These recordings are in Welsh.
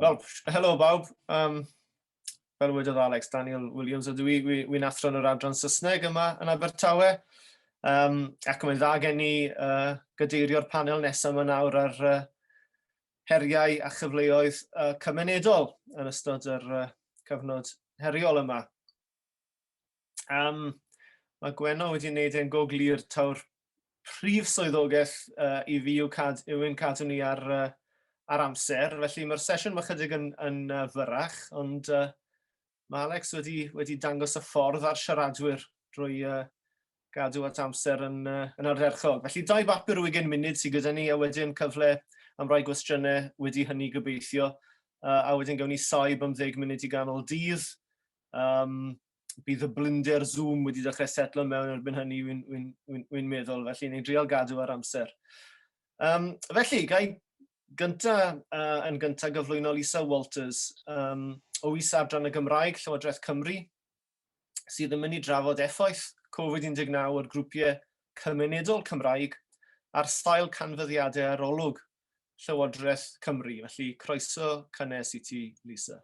Wel, helo bawb. Um, fel wedodd Alex, Daniel Williams ydw i, wi, wi'n athro yn yr adran Saesneg yma yn Abertawe. Um, ac mae'n dda gen i uh, gadeirio'r panel nesaf yma nawr ar uh, heriau a chyfleoedd uh, cymunedol yn ystod yr uh, cyfnod heriol yma. Um, mae Gwenno wedi gwneud e'n go glir taw'r prif swyddogaeth uh, i fi yw, cad, yw ein cadw ni ar, uh, ar amser. Felly mae'r sesiwn mae chydig yn, yn uh, fyrrach, ond uh, mae Alex wedi, wedi dangos y ffordd ar siaradwyr drwy uh, gadw at amser yn, uh, yn ardderchog. Felly dau bapur o 20 munud sydd gyda ni, a wedyn cyfle am rai gwestiynau wedi hynny gobeithio. Uh, a wedyn gawn ni saib am 10 munud i ganol dydd. Um, bydd y blinder Zoom wedi dechrau setlo mewn erbyn hynny, wy'n wy, wy, wy meddwl, felly ni'n drial gadw ar amser. Um, felly, gai gynta, uh, yn gynta gyflwyno Lisa Walters um, o Is-adran y Gymraeg, Llywodraeth Cymru, sydd yn mynd i drafod effaith Covid-19 ar grwpiau cymunedol Cymraeg ar sail canfyddiadau arolwg Llywodraeth Cymru. Felly, croeso cynnes i ti, Lisa.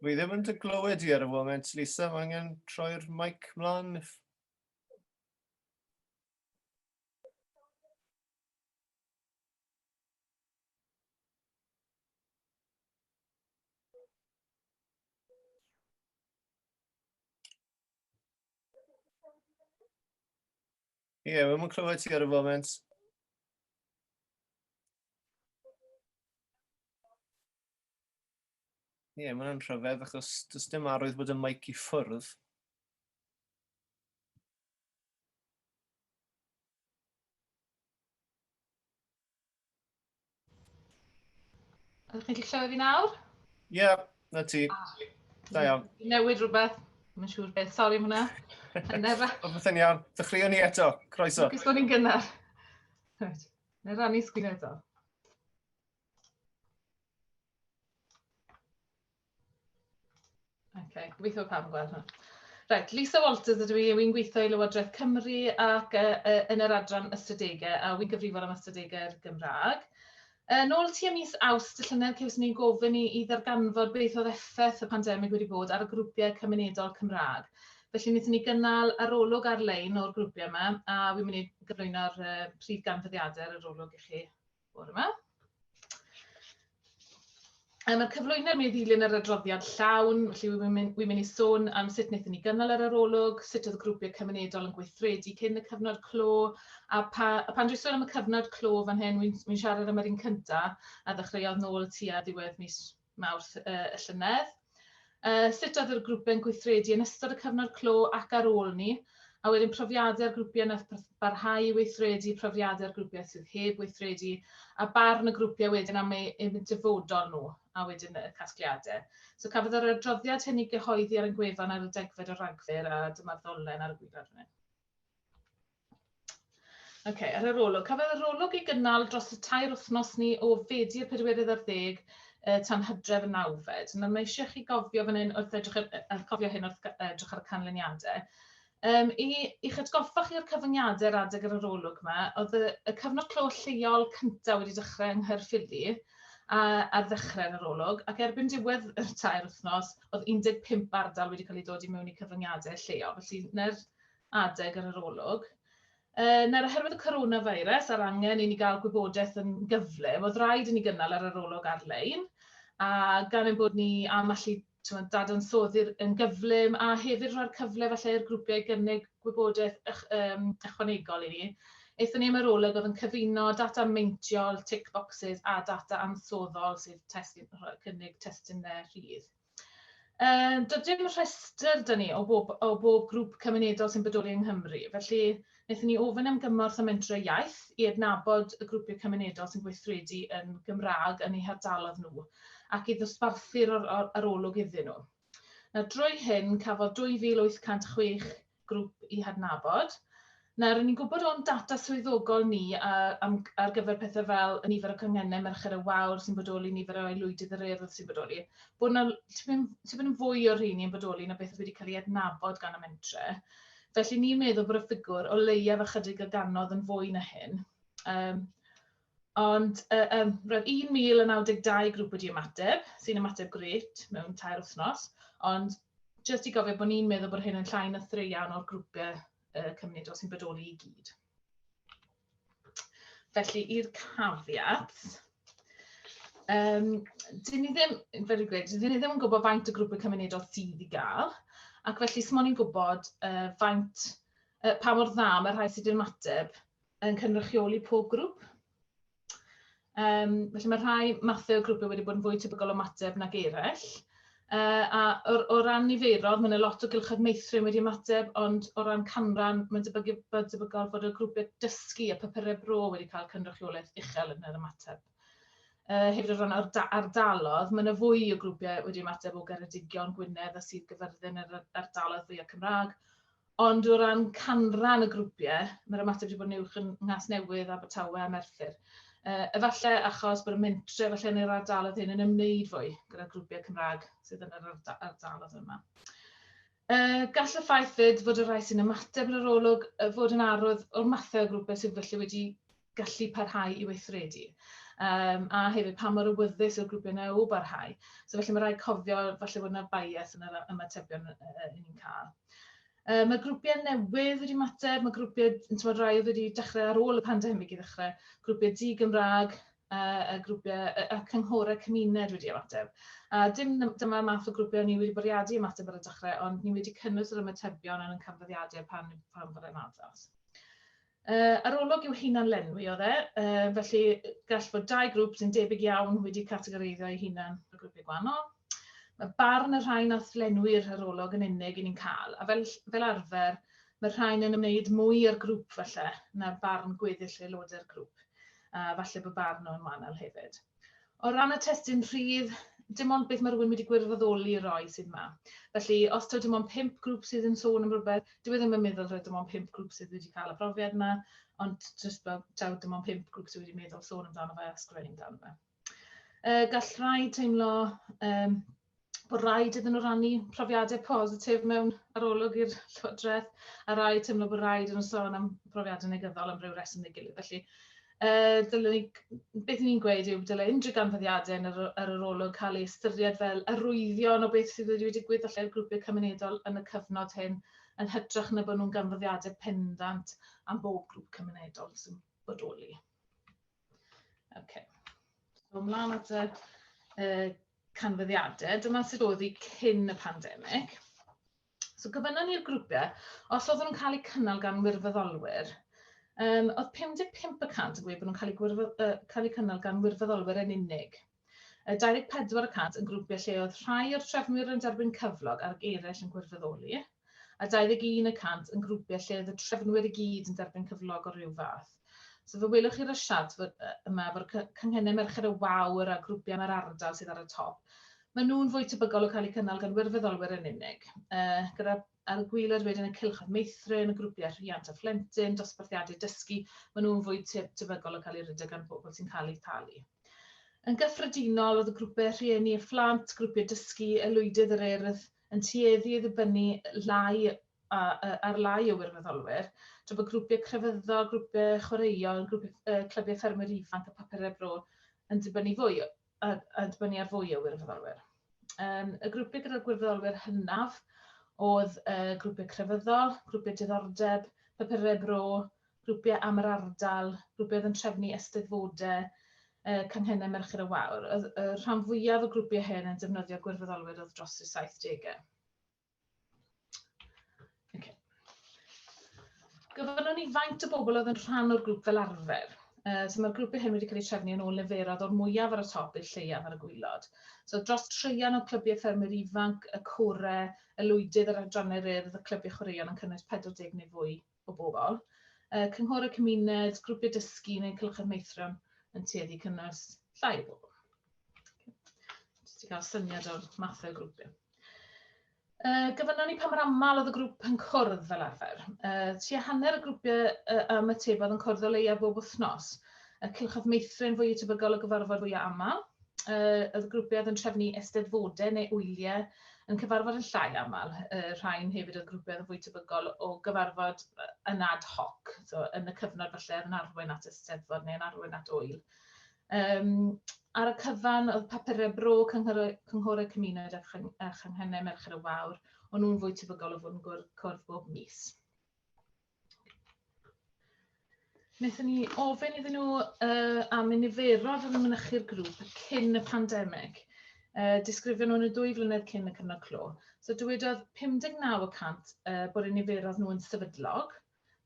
Wi ddim yn dy glywed i ar y foment, Lisa. Mae angen troi'r mic mlaen. If... Ie, yeah, mae'n clywed ti ar y foment. Ie, yeah, mae'n rhyfedd achos does dim arwydd bod y mic i ffwrdd. Ydych chi'n gallu clywed fi nawr? Ie, yeah, na ti. Ah. Da iawn. Newid rhywbeth. Mae'n siŵr beth. Sori am hwnna. O, beth yn iawn. Dechreuon ni eto. Croeso. Lwcus bod ni'n gynnar. Right. Na rannu sgrin eto. Okay, gobeithio bod pawb yn gweld hwnna. Reit, Lisa Walters ydw i, wy'n gweithio i Lywodraeth Cymru ac uh, uh, yn yr adran ystadegau, a wy'n gyfrifol am ystadegau'r Gymraeg. Uh, nôl tua mis Awst y llynedd, cewson ni'n gofyn i, i ddarganfod beth oedd effaith y pandemig wedi bod ar y grwpiau cymunedol Cymraeg. Felly wnaethon ni gynnal arolwg ar-lein o'r grwpiau yma, a wy'n mynd i gyflwyno'r uh, prif ganfyddiadau ar arolwg i chi bore yma. Mae'r cyflwyniad mynd i ddilyn yr adroddiad llawn, felly wi'n mynd, wi mynd i sôn am sut wnaethon ni gynnal yr arolwg, sut oedd y grwpiau cymunedol yn gweithredu cyn y cyfnod clo, a, pa, a pan dwi'n sôn am y cyfnod clo fan hyn, wi'n wi siarad am yr un cynta a ddechreuodd nôl tua ddiwedd mis Mawrth uh, y llynedd. Uh, sut oedd yr grwpiau'n gweithredu yn ystod y cyfnod clo ac ar ôl ni, a wedyn profiadau'r grwpiau nath barhau i weithredu, profiadau'r grwpiau sydd heb weithredu, a barn y grwpiau wedyn am eu, eu dyfodol nhw, a wedyn y casgliadau. So cafodd yr adroddiad hyn ei gyhoeddi ar ein gwefan ar y degfed o Ragfyr, a dyma'r ddolen ar y gwaelod fan hyn. Ok, yr arolwg. Cafodd arolwg ei gynnal dros y tair wythnos ni o Fedi'r pedwerydd ar ddeg uh, tan Hydref y nawfed. Nawr mae eisiau chi gofio fan hyn wrth edrych ar, uh, cofio hyn wrth edrych ar y canlyniadau. Um, i, i'ch atgoffa chi o'r cyfyngiadau ar adeg yr arolwg yma, oedd y, y cyfnod clo lleol cyntaf wedi dechrau yng Nghaerffili a, ar ddechrau'r arolwg, ac erbyn diwedd y tair wythnos, oedd 15 ardal wedi cael ei dod i mewn i cyfyngiadau lleol. Felly, na'r adeg yr arolwg. Yy, nawr, oherwydd y coronavirus a'r angen i ni gael gwybodaeth yn gyflym, oedd rhaid i ni gynnal yr arolwg ar-lein, a gan ein bod ni am allu timod, dadansoddi'r yn gyflym a hefyd rhoi'r cyfle falle i'r grwpiau gynnig gwybodaeth ych, um, ychwanegol i ni, aethon ni am arolwg oedd yn cyfuno data meintiol, tick boxes a data ansoddol, sef testun, cynnig testunau rhydd. Yy, doedd dim rhestr 'da ni o bob, o bob grŵp cymunedol sy'n bodoli yng Nghymru, felly wnaethon ni ofyn am gymorth a mentrau iaith i adnabod y grwpiau cymunedol sy'n gweithredu yn Gymraeg yn eu hardaloedd nhw ac i ddosbarthu'r arolwg iddyn nhw. Nawr, drwy hyn, cafodd 2,806 grŵp i hadnabod. Nawr, ni'n gwybod o'n data swyddogol ni a, am, ar gyfer pethau fel y nifer o canghennau Merched y Wawr sy'n bodoli, nifer o aelwydydd yr Urdd sy'n bodoli, bod yna tipyn, tipyn fwy o'r rheini yn bodoli na beth wedi cael ei adnabod gan y mentre. Felly ni'n meddwl bod y ffigwr o leiaf ychydig o gannoedd yn fwy na hyn. Um, ond roedd 1,092 grŵp wedi ymateb, sy'n ymateb grêt mewn 3 wythnos, ond jyst i gofio bod ni'n meddwl bod hyn yn llai na threian o'r grwpiau cymunedol sy'n bodoli i gyd. Felly, i'r caveats, dyn ni ddim, fel dwi'n gweud, dyn ni ddim yn gwybod faint o grwpiau cymunedol sydd i gael, ac felly smo ni'n gwybod faint, pa mor dda mae rhai sydd yn ymateb yn cynrychioli pob grŵp. Felly mae rhai mathau o grwpiau wedi bod yn fwy tebygol o ymateb nag eraill. A o ran niferoedd, mae yna lot o gylchoedd meithrin wedi ymateb, ond o ran canran, mae'n debygu, bod debygol fod y grwpiau dysgu a papurau bro wedi cael cynrychiolaeth uchel yn yr ymateb. Hefyd o ran ardalodd, mae yna fwy o grwpiau wedi ymateb o Geredigion, Gwynedd a Sir Gyfyrddin yr ardaloedd fwyaf Cymraeg. Ond o ran canran y grwpiau, mae'r ymateb wedi bod yn uwch yn Nghasnewydd, Abertawe a Merthyr. Efallai achos bod y mentre falle yn yr ardaloedd hyn yn ymwneud fwy gyda'r grwpiau Cymraeg sydd yn yr ardaloedd yma. Gall y ffaith fyd fod y rhai sy'n ymateb yn yr arolwg fod yn arwydd o'r mathau o grwpiau sydd felly wedi gallu parhau i weithredu. A hefyd pa mor awyddus yw'r grwpiau yna o barhau. So felly mae rhaid cofio falle bod yna bias yn yr ymatebion ni'n cael. Mae grwpiau newydd wedi ymateb, mae grwpiau, ti'n rhai oedd wedi dechrau ar ôl y pandemig i ddechrau, grwpiau di-Gymraeg, a grwpiau a cynghorau cymuned wedi ymateb. A dim dyma'r math o grwpiau ni wedi bwriadu ymateb ar y dechrau, ond ni wedi cynnwys yr ymatebion yn y canfyddiadau pan fod e'n addas. Arolwg yw hunan lenwi oedd e, felly gall fod dau grŵp sy'n debyg iawn wedi categoreiddio eu hunan y grwpiau gwahanol. Mae barn y rhai nath lenwi'r arolwg yn unig i ni'n cael, a fel arfer, mae'r rhain yn ymwneud mwy â'r grŵp falle na'r barn gweddill aelodau'r grŵp. A falle bod barn nhw'n wahanol hefyd. O ran y testun rhydd, dim ond beth mae rhywun wedi gwirfoddoli i roi sydd yma. Felly, os taw dim ond pump grŵp sydd yn sôn am rhywbeth, dwi e ddim yn meddwl taw dim ond pump grŵp sydd wedi cael y profiad yna, ond jyst fel taw dim ond pump grŵp sydd wedi meddwl sôn amdano fe a sgrifennu amdano fe. Gall rhai teimlo bod rhaid iddyn nhw rannu profiadau positif mewn arolwg i'r Llywodraeth, a rhai teimlo bod rhaid iddyn nhw sôn am profiadau negyddol am ryw reswm neu gilydd. Felly, dylwn ni, beth ni'n gweud yw dylai unrhyw ganfyddiadau yn yr arolwg cael ei ystyried fel arwyddion o beth sydd wedi digwydd falle'r grwpiau cymunedol yn y cyfnod hyn, yn hytrach na bod nhw'n ganfyddiadau pendant am bob grŵp cymunedol sy'n bodoli. Okay. So, ymlaen at y canfyddiadau. Dyma sut oedd hi cyn y pandemig. So gofynnon ni'r grwpiau, os oedden nhw'n cael eu cynnal gan wirfoddolwyr, oedd 55% yn gweud bod nhw'n cael eu cynnal gan wirfoddolwyr yn unig. 24% yn grwpiau lle oedd rhai o'r trefnwyr yn derbyn cyflog ac eraill yn gwirfoddoli, a 21% yn grwpiau lle oedd y trefnwyr i gyd yn derbyn cyflog o ryw fath. So fe welwch chi'r siart yma fod canghennau Merched y Wawr a grwpiau yn yr ardal sydd ar y top. Maen nhw'n fwy tebygol o cael eu cynnal gan wirfoddolwyr yn unig. Gyda ar y gwaelod wedyn y cylchoedd meithrin, y grwpiau rhiant a phlentyn, dosbarthiadau dysgu, maen nhw'n fwy tebygol o cael eu rhedeg gan bobl sy'n cael eu talu. Yn gyffredinol, oedd y grwpiau rhieni a phlant, grwpiau dysgu, aelwydydd yr Urdd yn tueddu i ddibynnu lai ar lai o wirfoddolwyr, tra bod grwpiau crefyddol, grwpiau chwaraeon, grwpiau, clybiau ffermwyr ifanc a papurau bro yn dibynnu fwy, a dibynnu ar fwy o wirfoddolwyr. Y grwpiau gyda'r gwirfoddolwyr hynaf oedd grwpiau crefyddol, grwpiau diddordeb, papurau bro, grwpiau am yr ardal, grwpiau oedd yn trefnu eisteddfodau, canghennau Merched y Wawr. Oedd y rhan fwyaf o grwpiau hyn yn defnyddio gwirfoddolwyr oedd dros y 70au. Okay. Gofynnon ni faint o bobl oedd yn rhan o'r grŵp fel arfer. So mae'r grwpiau hyn wedi cael eu trefnu yn ôl niferoedd o'r mwyaf ar y top i'r lleiaf ar y gwaelod. So dros treian o clybiau ffermwyr ifanc, y core, aelwydydd yr adrannau'r Urdd, y clybiau chwaraeon yn cynnwys 40 neu fwy o bobl. Cynghorau cymuned, grwpiau dysgu neu cylchoedd meithrin yn tueddu cynnwys llai o bobl. Okay. Jyst i gael syniad o'r mathau o grwpiau. Gofynnon ni pa mor aml oedd y grŵp yn cwrdd fel arfer. Tua hanner y grwpiau ymatebodd yn cwrdd o leia bob wythnos. Y cylchoedd meithrin fwy tebygol o gyfarfod fwyaf aml. Oedd y grwpiau oedd yn trefnu eisteddfodau neu wyliau yn cyfarfod yn llai aml. Rhain hefyd oedd grwpiau oedd yn fwy tebygol o gyfarfod yn ad hoc, so yn y cyfnod falle oedd yn arwain at eisteddfod neu yn arwain at ŵyl. Ar y cyfan, oedd papurau bro, cynghorau cymuned a changhennau Merched y Wawr, o'n nhw'n fwy tebygol o fod yn cwrdd bob mis. Wnaethon ni ofyn iddyn nhw am y niferoedd oedd yn mynychu'r grŵp cyn y pandemig. Disgrifio nhw yn y 2 flynedd cyn y cyfnod clo. So dywedodd 59% bod y niferoedd nhw yn sefydlog,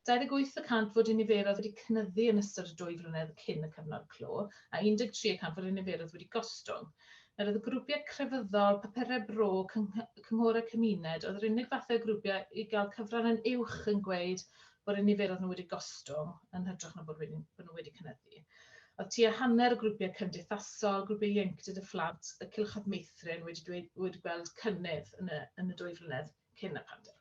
28% fod y niferoedd wedi cynyddu yn ystod y 2 flynedd cyn y cyfnod clo, a 13% fod y niferoedd wedi gostwng. Nawr oedd y grwpiau crefyddol, papurau bro, cynghorau cymuned, oedd yr unig fathau o grwpiau i gael cyfran yn uwch yn gweud bod y niferoedd nhw wedi gostwng yn hytrach na bod nhw wedi cynyddu. Oedd tua hanner y grwpiau cymdeithasol, grwpiau ieuenctid y phlant, y cylchoedd meithrin wedi gweld cynnydd yn y 2 flynedd cyn y pandemig.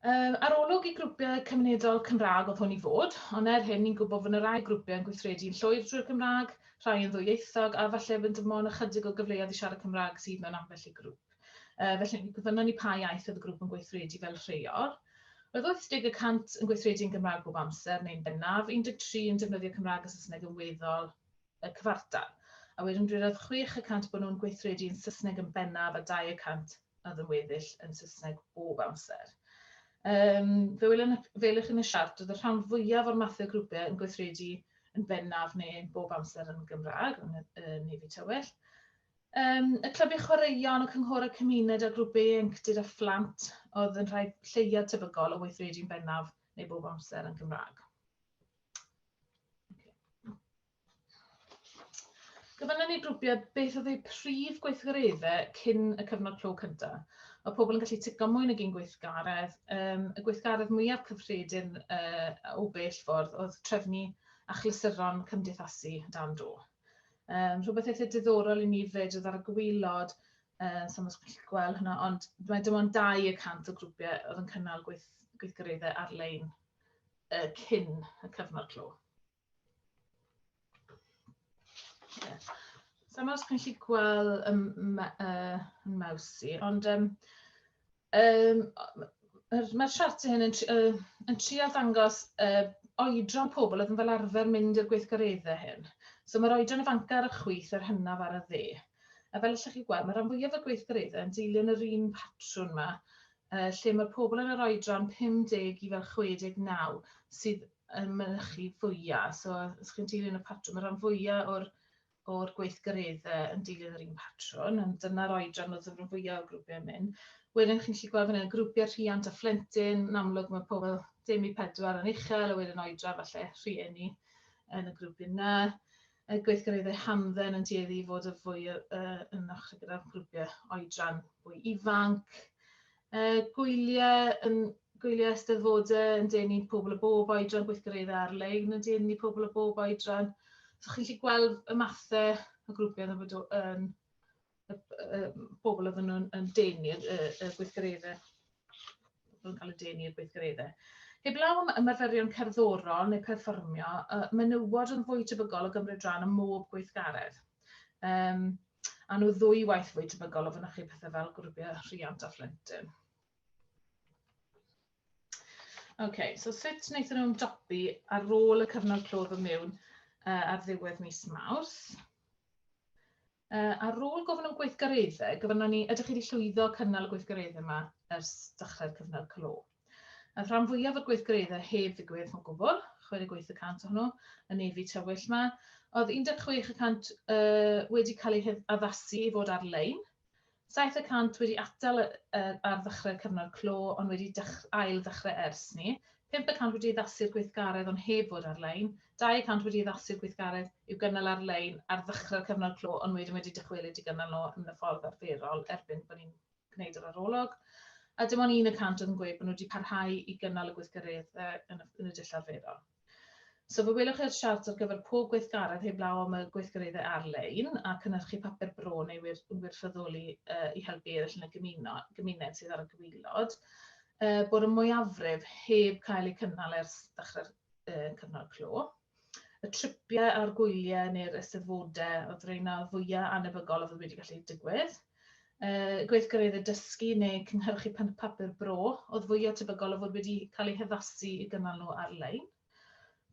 Arolwg i grwpiau cymunedol Cymraeg oedd hwn i fod, ond er hyn ni'n gwybod fod yna rai grwpiau yn gweithredu'n llwyr drwy'r Gymraeg, rhai yn ddwyieithog, a falle bod dim ond ychydig o gyfleoedd i siarad Cymraeg sydd mewn ambell i grŵp. Felly, gofynnon ni pa iaith oedd y grŵp yn gweithredu fel rheol. Roedd 80% yn gweithredu yn Gymraeg bob amser neu'n bennaf, 13 yn defnyddio Cymraeg a Saesneg yn weddol y cyfartal. A wedyn dwedodd 6% bod nhw'n gweithredu yn Saesneg yn bennaf a 2% oedd yn weddill yn Saesneg bob amser. Fe welwch yn y siart, oedd y rhan fwyaf o'r mathau o grwpiau yn gweithredu yn bennaf neu bob amser yn Gymraeg, yn y Navy Tywyll. Y clybiau chwaraeon, y cynghorau cymuned a grwpiau ieuenctid a phlant oedd yn rhai lleia tebygol o weithredu'n bennaf neu bob amser yn Gymraeg. Gofynnon ni grwpiau beth oedd eu prif gweithgareddau cyn y cyfnod clo cyntaf. Oedd pobl yn gallu tico mwy nag un gweithgaredd. Y gweithgaredd mwyaf cyffredin o bell ffordd oedd trefnu achlysuron cymdeithasu dan do. Rhywbeth eitha diddorol i ni fyd oedd ar y gwaelod, so os chi'n gallu gweld hwnna, ond mae dim ond 2% o grwpiau oedd yn cynnal gweithgareddau ar-lein cyn y cyfnod clo. Yeah. So os chi'n gallu gweld y mouse i, ond mae'r siartiau hyn yn trio dangos oedran pobl oedd yn fel arfer mynd i'r gweithgareddau hyn. So mae'r oedran ifanca ar y chwith a'r hynaf ar y dde. A fel allwch chi gweld, mae rhan fwyaf o'r gweithgareddau yn dilyn yr un patrwn yma, lle mae'r pobl yn yr oedran 50 i fel 69 sydd yn mynychu fwyaf. So os chi'n dilyn y patrwm, mae rhan fwyaf o'r gweithgareddau yn dilyn yr un patrwn, ond dyna'r oedran oedd y rhan fwyaf o grwpiau yn mynd. Wedyn chi'n gallu gweld fan hyn, grwpiau rhiant a phlentyn, yn amlwg mae pobl dim i 4 yn uchel, a wedyn oedran falle rhieni yn y grwpiau yna. Y gweithgareddau hamdden yn tueddu i fod y fwy yn ochr gyda'r grwpiau oedran fwy ifanc. Gwyliau eisteddfodau yn denu pobl o bob oedran, gweithgareddau ar-lein yn denu pobl o bob oedran. So chi'n gallu gweld y mathau o grwpiau oedd yn bobl oedd nhw'n yn denu y gweithgareddau, yn cael eu denu i'r gweithgareddau. Heblaw am ymarferion cerddorol neu perfformio, menywod yn fwy tebygol o gymryd rhan ym mhob gweithgaredd. A nhw ddwy waith fwy tebygol o fynychu pethau fel grwpiau rhiant a phlentyn. OK, so sut wnaethon nhw ymdopi ar ôl y cyfnod clo ddod mewn ar ddiwedd mis Mawrth? Ar ôl gofyn am gweithgareddau, gofynnon ni, ydych chi wedi llwyddo cynnal y gweithgareddau yma ers dechrau'r cyfnod clo? A rhan fwyaf o'r gweithgareddau heb ddigwydd o gwbl, 68% ohonyn nhw, y Navy Tywyll yma. Oedd 16% wedi cael eu addasu i fod ar-lein, 7% wedi atal ar ddechrau'r cyfnod clo, ond wedi ail ddechrau ers ni. 5% wedi addasu'r gweithgaredd ond heb fod ar-lein. 2% wedi addasu'r gweithgaredd i'w gynnal ar-lein ar ddechrau'r cyfnod clo, ond wedyn wedi dychwelyd i gynnal nhw yn y ffordd arferol erbyn bod ni'n gwneud yr arolwg. A dim ond 1% oedd yn gweud bod nhw wedi parhau i gynnal y gweithgareddau yn y dull arferol. So fe welwch chi'r siart ar gyfer pob gweithgaredd heblaw am y gweithgareddau ar-lein a cynhyrchu papur bro neu wir, wirfoddoli i helpu eraill yn y gymuno, gymuned sydd ar y gwaelod, bod y mwyafrif heb cael eu cynnal ers dechrau'r cyfnod clo. Y tripiau a'r gwyliau neu'r eisteddfodau oedd rheina fwyaf anebygol oedd wedi gallu digwydd. Gweithgareddau dysgu neu cynhyrchu papur bro oedd fwyaf tebygol o fod wedi cael eu haddasu i gynnal nhw ar-lein.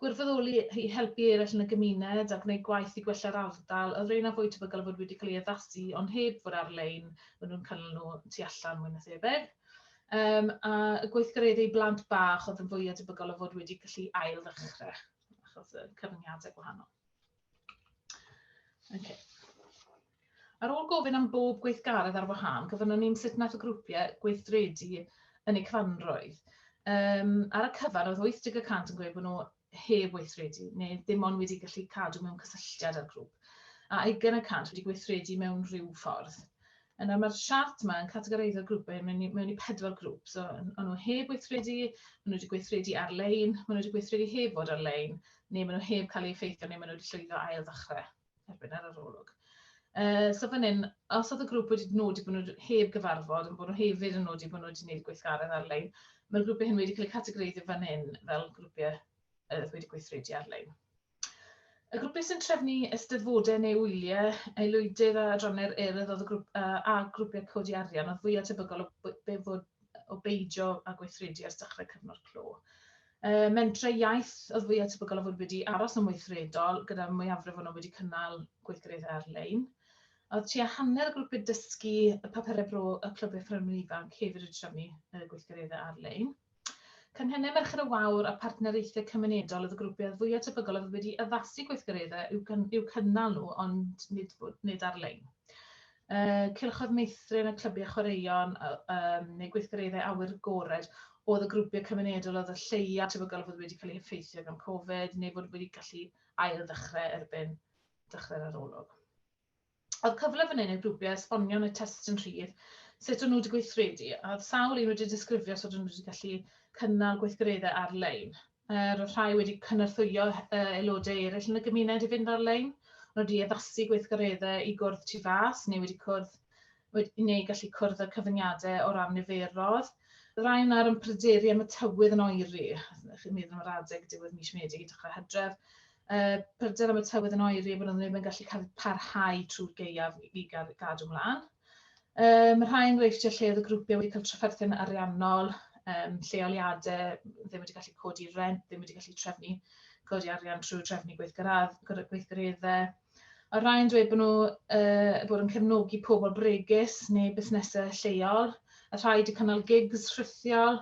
Gwirfoddoli i helpu eraill yn y gymuned a gwneud gwaith i gwella'r ardal, oedd rheina fwy tebygol o fod wedi cael ei addasu, ond heb fod ar-lein, maen nhw'n cynnal nhw tu allan mwy na thebyg. A y gweithgareddau i blant bach oedd yn fwy tebygol o fod wedi gallu ail ddechrau, achos y cyfyngiadau gwahanol. Okay. Ar ôl gofyn am bob gweithgaredd ar wahân, gofynnon ni sut nath y grwpiau gweithredu yn eu cyfanrwydd. Ar y cyfan, oedd 80% yn gweud bod nhw heb weithredu, neu ddim ond wedi gallu cadw mewn cysylltiad â'r grŵp. A 20% wedi gweithredu mewn rhyw ffordd. Yna mae'r siart yma yn categoreiddio'r grwpau mewn i pedwar grŵp. So, o'n nhw heb weithredu, maen nhw wedi gweithredu ar-lein, maen nhw wedi gweithredu heb fod ar-lein, neu maen nhw heb cael eu effeithio, neu maen nhw wedi llwyddo ail ddechrau erbyn yr arolwg. So fan hyn, os oedd y grŵp wedi nodi bod nhw heb gyfarfod, ond bod nhw hefyd yn nodi bod nhw wedi gwneud gweithgaredd ar-lein, mae'r grwpiau hyn wedi cael eu categoreiddio fan hyn fel grwpiau wedi gweithredu ar-lein. Y grwpiau sy'n trefnu eisteddfodau neu wyliau, aelwydydd a adrannau'r Urdd oedd y grŵp, a grwpiau codi arian oedd fwyaf tebygol o beidio â gweithredu ers dechrau cyfnod clo. Mentrau iaith oedd fwyaf tebygol o fod wedi aros yn weithredol, gyda mwyafrif o'n nhw wedi cynnal gweithgareddau ar-lein. Oedd tua hanner y grwpiau dysgu, y papurau bro, y clybiau ffermwyr ifanc hefyd wedi trefnu gweithgareddau ar-lein. Canghennau Merched y Wawr a partneriaethau cymunedol oedd y grwpiau fwyaf tebygol oedd wedi addasu gweithgareddau i'w cynnal nhw, ond nid ar-lein. Cylchoedd meithrin y clybiau chwaraeon neu gweithgareddau awyr agored oedd y grwpiau cymunedol oedd y lleia tebygol o fod wedi cael eu heffeithio gan Covid neu fod wedi gallu ail ddechrau erbyn dechrau'r arolwg. Oedd cyfle fan hyn i'r grwpiau esbonio yn y testun rhydd sut o'n nhw wedi gweithredu, a oedd sawl un wedi disgrifio sut o'n nhw wedi gallu cynnal gweithgareddau ar-lein. Roedd rhai wedi cynorthwyo aelodau eraill yn y gymuned i fynd ar-lein, nhw wedi addasu gweithgareddau i gwrdd tu fas, neu wedi cwrdd, neu gallu cwrdd â'r cyfyngiadau o ran niferoedd. Rhai yna yn pryderu am y tywydd yn oeri, chi'n meddwl am yr adeg diwedd mis Medi i dechrau Hydref, pryder am y tywydd yn oeri, bod nhw ddim yn gallu cael parhau trwy'r gaeaf i gadw ymlaen. Mae rhai enghreifftiau lle oedd y grwpiau wedi cael trafferthion ariannol, lleoliadau ddim wedi gallu codi rent, ddim wedi gallu trefnu codi arian trwy trefnu gweithgareddau. A rhai yn dweud bod nhw bod yn cefnogi pobl bregus neu busnesau lleol, a rhai wedi cynnal gigs rhithiol,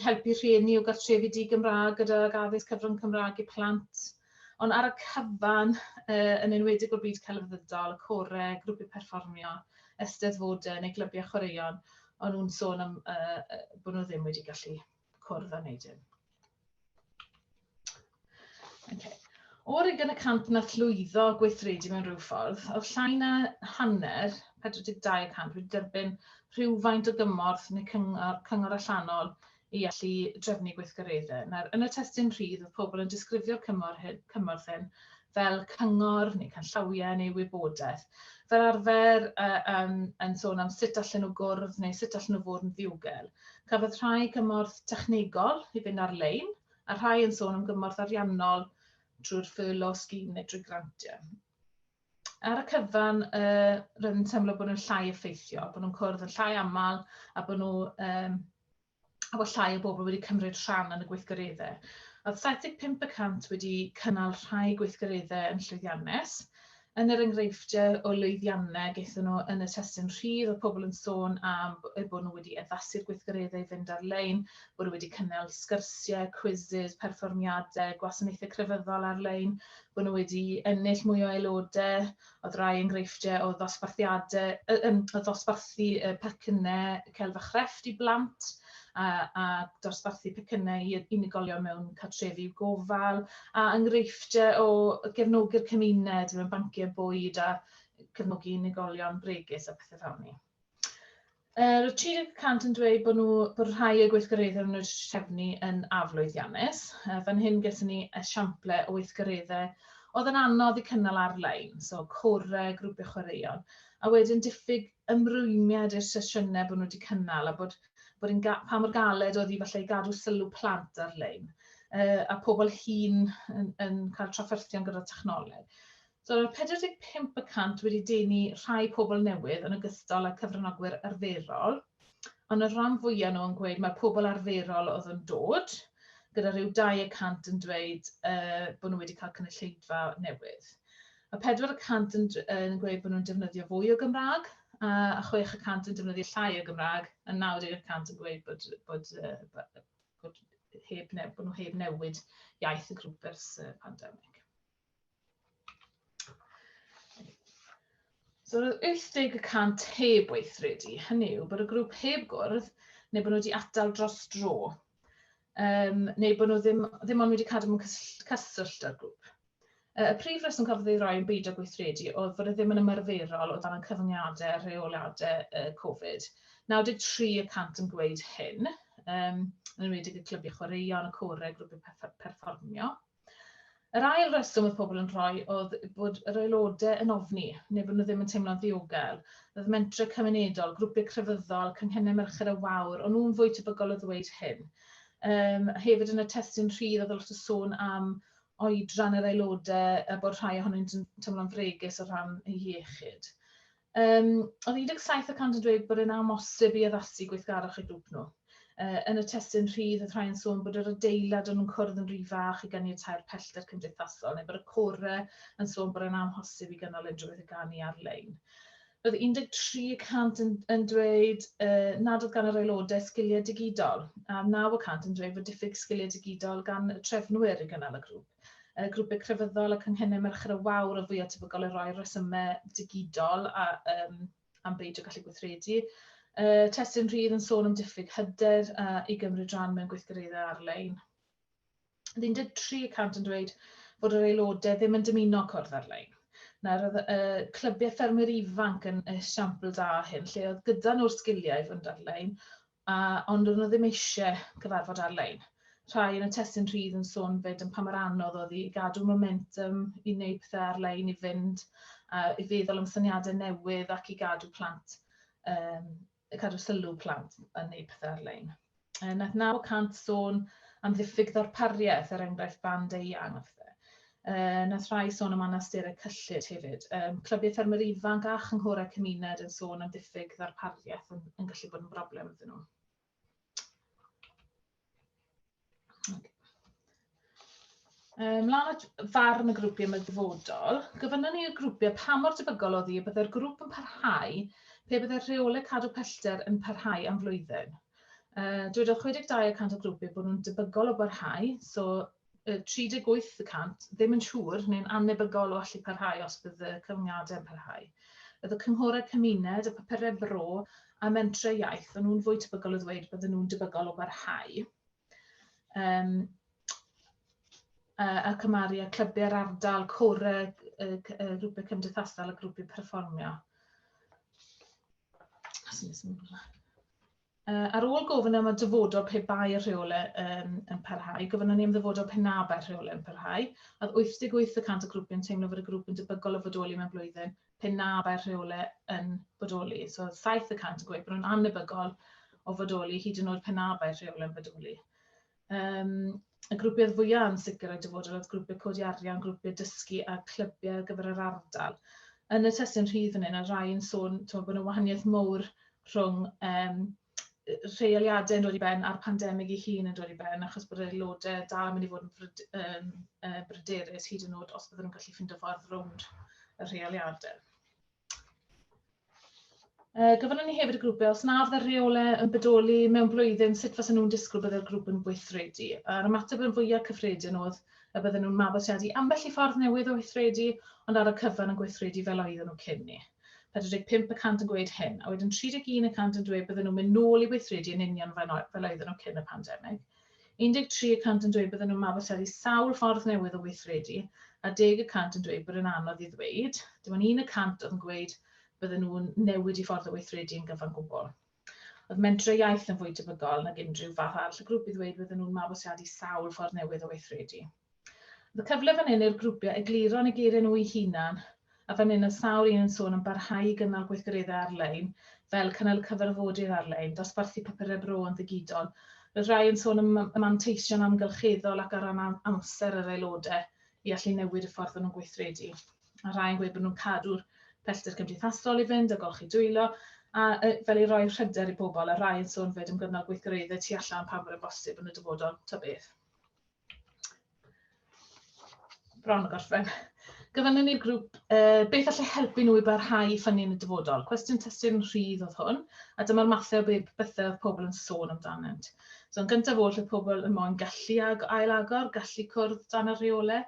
helpu rhieni o gartrefi di-Gymraeg gydag addysg cyfrwng Cymraeg i plant. Ond ar y cyfan, yn enwedig o'r byd celfyddydol, y corau, grwpiau perfformio, eisteddfodau neu glybiau chwaraeon, o'n nhw'n sôn am bod nhw ddim wedi gallu cwrdd â wneud hyn. Okay. O'r 20% nath llwyddo gweithredu mewn rhyw ffordd, oedd llai na hanner, 42%, wedi derbyn rhywfaint o gymorth neu cyngor allanol i allu drefnu gweithgareddau. Nawr, yn y testun rhydd, oedd pobl yn disgrifio'r cymorth hyn fel cyngor neu canllawiau neu wybodaeth. Fel arfer yn sôn am sut allan nhw gwrdd neu sut allan nhw fod yn ddiogel. Cafodd rhai cymorth technegol i fynd ar-lein, a rhai yn sôn am gymorth ariannol trwy'r furlough scheme neu drwy grantiau. Ar y cyfan, roedd yn teimlo bod nhw'n llai effeithiol, bod nhw'n cwrdd yn llai aml a bod nhw a bod llai o bobl wedi cymryd rhan yn y gweithgareddau. Oedd 75% wedi cynnal rhai gweithgareddau yn llwyddiannus. Yn yr enghreifftiau o lwyddiannau gaethon nhw yn y testun rhydd, oedd pobl yn sôn am eu bod nhw wedi addasu'r gweithgareddau i fynd ar-lein, bod nhw wedi cynnal sgyrsiau, quizzes, perfformiadau, gwasanaethau crefyddol ar-lein, bod nhw wedi ennill mwy o aelodau, oedd rai enghreifftiau o ddosbarthiadau, o ddosbarthu pecynnau celf a chrefft i blant, a dosbarthu pecynnau i unigolion mewn cartrefi gofal, a enghreifftiau o gefnogi'r cymuned mewn banciau bwyd a cefnogi unigolion bregus a pethau fel 'ny. Roedd 30% yn dweud bod, nhw, bod rhai o'r gweithgareddau nhw wedi trefnu yn aflwyddiannus. Fan hyn gyda ni esiample o weithgareddau oedd yn anodd i cynnal ar-lein, so corau, grwpiau chwaraeon, a wedyn diffyg ymrwymiad i'r sesiynau bod nhw wedi cynnal a bod, bod yn pa mor galed oedd hi falle i gadw sylw plant ar-lein, a pobl hŷn yn cael trafferthion gyda technoleg. So roedd 45% wedi denu rhai pobl newydd yn ogystal â cyfranogwyr arferol, ond y rhan fwyaf nhw yn gweud mae'r pobl arferol oedd yn dod, gyda rhyw 2% yn dweud bod nhw wedi cael cynulleidfa newydd. Mae 4% yn gweud bod nhw'n defnyddio fwy o Gymraeg, a 6% yn defnyddio llai o Gymraeg, a 90% yn gweud bod nhw heb newid iaith y grŵp ers y pandemig. So roedd 80% heb weithredu, hynny yw bod y grŵp heb gwrdd neu bod nhw wedi atal dros dro, neu bod nhw ddim ond wedi cadw mewn cyswllt â'r grŵp. Y prif reswm cafodd ei roi yn beidio gweithredu oedd fod e ddim yn ymarferol o dan y cyfyngiadau a rheoliadau Covid. 93% yn gweud hyn, yn enwedig y clybiau chwaraeon, y corau, grwpiau perfformio. Yr ail reswm oedd pobl yn rhoi oedd bod yr aelodau yn ofni, neu bod nhw ddim yn teimlo'n ddiogel. Oedd mentrau cymunedol, grwpiau crefyddol, cynghennau Merched y Wawr, o'n nhw'n fwy tebygol o ddweud hyn. Hefyd yn y testun rhydd oedd lot o sôn am oedran yr aelodau a bod rhai ohonynt yn teimlo'n fregus o ran eu hiechyd. Oedd 17% yn dweud bod e'n amhosib i addasu gweithgarwch y grŵp nhw. Yn y testun rhydd, oedd rhai yn sôn bod yr adeilad o'n nhw'n cwrdd yn rhy fach i ganiatáu'r pellter cymdeithasol, neu bod y corau yn sôn bod e'n amhosib i gynnal unrhyw beth o ganu ar-lein. Roedd 13% yn dweud nad oedd gan yr aelodau sgiliau digidol, a 9% yn dweud bod diffyg sgiliau digidol gan y trefnwyr i gynnal y grŵp. Grwpiau crefyddol a cynghennau Merched y Wawr o fwyaf tebygol i roi resymau digidol a, am beidio gallu gweithredu. Testun rhydd yn sôn am diffyg hyder i gymryd rhan mewn gweithgareddau ar-lein. 13% yn dweud bod yr aelodau ddim yn dymuno cwrdd ar-lein. Nawr, oedd clybiau ffermwyr ifanc yn esiampl da hyn, lle oedd gyda nhw'r sgiliau i fynd ar-lein, ond o'n nhw ddim eisiau cyfarfod ar-lein. Rhai yn y testun rhydd yn sôn fyd yn pa mor anodd oedd i gadw momentum i wneud pethau ar-lein, i fynd, i feddwl am syniadau newydd ac i gadw plant, cadw sylw plant yn wneud pethau ar-lein. Nath 9% sôn am ddiffyg ddarpariaeth, er enghraifft band eang a pethau. Nath rhai sôn am anawsterau cyllid hefyd. Clybiau ffermwyr ifanc a chynghorau cymuned yn sôn am ddiffyg ddarpariaeth yn gallu bod yn broblem iddyn nhw. Okay. Mlaen at farn y grwpiau am y dyfodol. Gofynnon ni i'r grwpiau pa mor debygol oedd hi y byddai'r grŵp yn parhau pe byddai'r rheolau cadw pellter yn parhau am flwyddyn. Dwedodd 62% o grwpiau bod nhw'n debygol o barhau, so 38% ddim yn siŵr neu'n annebygol o allu parhau os bydd y cyfyngiadau yn parhau. Bydd y cynghorau cymuned, y papurau bro a mentrau iaith, o'n nhw'n fwy tebygol o ddweud bydden nhw'n debygol o barhau. A cymharu â clybiau'r ardal, corau, grwpiau cymdeithasol a grwpiau perfformio. Ar ôl gofyn am y dyfodol pe bai'r rheolau yn parhau, gofynnon ni am ddyfodol pe na bai'r rheolau yn parhau. Oedd 88% o grwpiau yn teimlo fod y grŵp yn debygol o fodoli mewn blwyddyn pe na bai'r rheolau yn bodoli. So 7% yn gweud bod nhw'n annebygol o fodoli hyd yn oed pe na bai'r rheolau yn bodoli. Y grwpiau fwyaf yn sicr o'i dyfodol oedd grwpiau codi arian, grwpiau dysgu a clybiau ar gyfer yr ardal. Yn y testun rhydd fan hyn, a rai yn sôn bod yna wahaniaeth mowr rhwng rheoliadau yn dod i ben a'r pandemig ei hun yn dod i ben, achos bod aelodau dal yn mynd i fod yn bryderus hyd yn oed os bydden nhw'n gallu ffindo ffordd rownd y rheoliadau. Gofynnon ni hefyd y grwpiau, os na fyddai'r rheolau yn bodoli mewn blwyddyn, sut fysen nhw'n disgwyl byddai'r grŵp yn gweithredu? A'r ymateb yn fwyaf cyffredin oedd y bydden nhw'n mabwysiadu ambell i ffordd newydd o weithredu, ond ar y cyfan yn gweithredu fel oedden nhw cyn ni. 45% yn gweud hyn, a wedyn 31% yn dweud bydden nhw'n mynd nôl i weithredu yn union fel oedden nhw cyn y pandemig. 13% yn dweud bydden nhw'n mabwysiadu sawl ffordd newydd o weithredu, a 10% yn dweud bod yn anodd i ddweud. Dim ond 1% oedd yn gweud bydden nhw'n newid i ffordd o weithredu yn gyfan gwbl. Oedd mentrau iaith yn fwy tebygol nag unrhyw fath arall o grŵp i ddweud bydden nhw'n mabwysiadu sawl ffordd newydd o weithredu. Oedd y cyfle fan hyn i'r grwpiau egluro yn eu geiriau nhw eu hunain, a fan hyn oedd sawl un yn sôn am barhau i gynnal gweithgareddau ar-lein, fel cynnal cyfarfodydd ar-lein, dosbarthu papurau bro yn ddigidol. Roedd rhai yn sôn am y manteision amgylcheddol ac ar ran amser yr aelodau i allu newid y ffordd o'n nhw'n gweithredu. A rhai yn gweud bod nhw'n cadw'r pellter cymdeithasol i fynd a golchi dwylo, a fel i roi hyder i bobl, a rhai yn sôn 'fyd am gynnal gweithgareddau tu allan pan fo'n bosib yn y dyfodol, ta beth. Bron a gorffen. Gofynnwn i'r grŵp beth allai helpu nhw i barhau i ffynnu yn y dyfodol. Cwestiwn testun rhydd oedd hwn, a dyma'r mathau o bethau oedd pobl yn sôn amdanynt. So, yn gyntaf oll, oedd pobl yn moyn gallu ag ail-agor, gallu cwrdd dan y rheolau,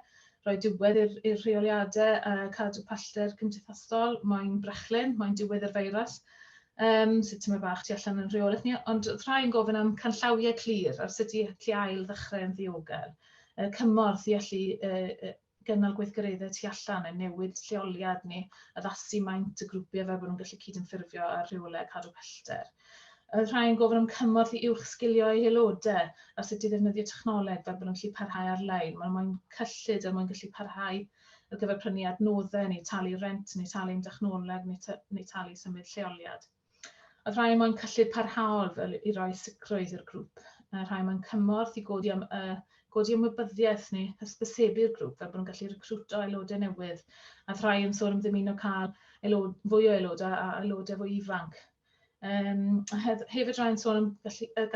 rhoi diwedd i'r rheoliadau, cadw pellter cymdeithasol, moyn brechlyn, moyn diwedd i'r feirws. Sut tyma bach tu allan yn rheolaeth ni, ond oedd rhai yn gofyn am canllawiau clir ar sut i allu ail ddechrau yn ddiogel, cymorth i allu gynnal gweithgareddau tu allan neu newid lleoliad neu addasu maint y grwpiau fel bod nhw'n gallu cydymffurfio â'r rheolau cadw pellter. Oedd rhai yn gofyn am cymorth i uwchsgilio eu haelodau ar sut i ddefnyddio technoleg fel bod nhw'n gallu parhau ar-lein. Maen nhw moyn cyllid er mwyn gallu parhau ar gyfer prynu adnoddau neu talu rent neu talu am dechnoleg neu talu symud lleoliad. Oedd rhai moyn cyllid parhaol fel i roi sicrwydd i'r grŵp. A rhai moyn cymorth i godi ymwybyddiaeth neu hysbysebu'r grŵp fel bod nhw'n gallu recrwto aelodau newydd. A rhai yn sôn am ddymuno cael fwy o aelodau a aelodau fwy ifanc. A hefyd rhai yn sôn am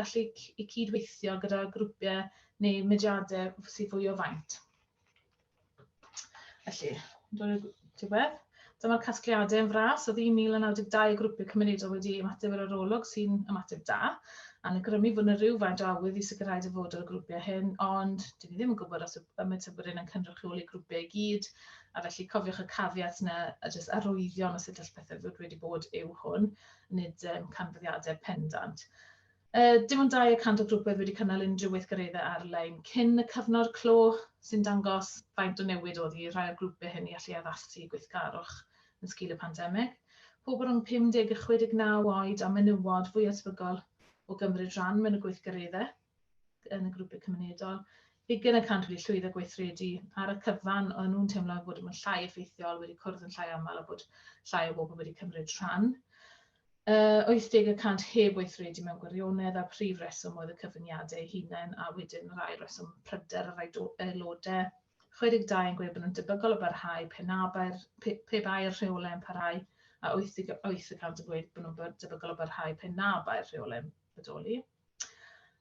gallu i cydweithio gyda grwpiau neu mudiadau sydd fwy o faint. Felly, dod i'r diwedd. Dyma'r casgliadau yn fras. Oedd 1,092 o grwpiau cymunedol wedi ymateb i'r arolwg sy'n ymateb da, a'n awgrymu fod yna rhywfaint o awydd i sicrhau dyfodol y grwpiau hyn, ond dyn ni ddim yn gwybod os yw ymatebwyr hyn yn cynrychioli grwpiau i gyd, a felly cofiwch y caveat yna, a jyst arwyddion o sut all pethau fod wedi bod yw hwn, nid canfyddiadau pendant. Dim ond 2% o grwpau wedi cynnal unrhyw weithgareddau ar-lein cyn y cyfnod clo, sy'n dangos faint o newid oedd i rhai o'r grwpiau hyn i allu addasu gweithgarwch yn sgil y pandemig. Pobl rhwng 50 a 69 oed a menywod fwy tebygol o gymryd rhan mewn y gweithgareddau yn y grwpiau cymunedol. 20% wedi llwyddo gweithredu ar y cyfan, o'n nhw'n teimlo bod yn llai effeithiol, wedi cwrdd yn llai aml a bod llai o bobl wedi cymryd rhan. 80% heb weithredu mewn gwirionedd, a'r prif reswm oedd y cyfyngiadau eu hunain, a wedyn yr ail reswm pryder yr aelodau. 62 yn gweud bod nhw'n debygol o barhau pe na bai'r, pe bai'r rheolau yn parhau, a 88% yn gweud bod nhw'n debygol o barhau pe na bai'r rheolau'n bodoli.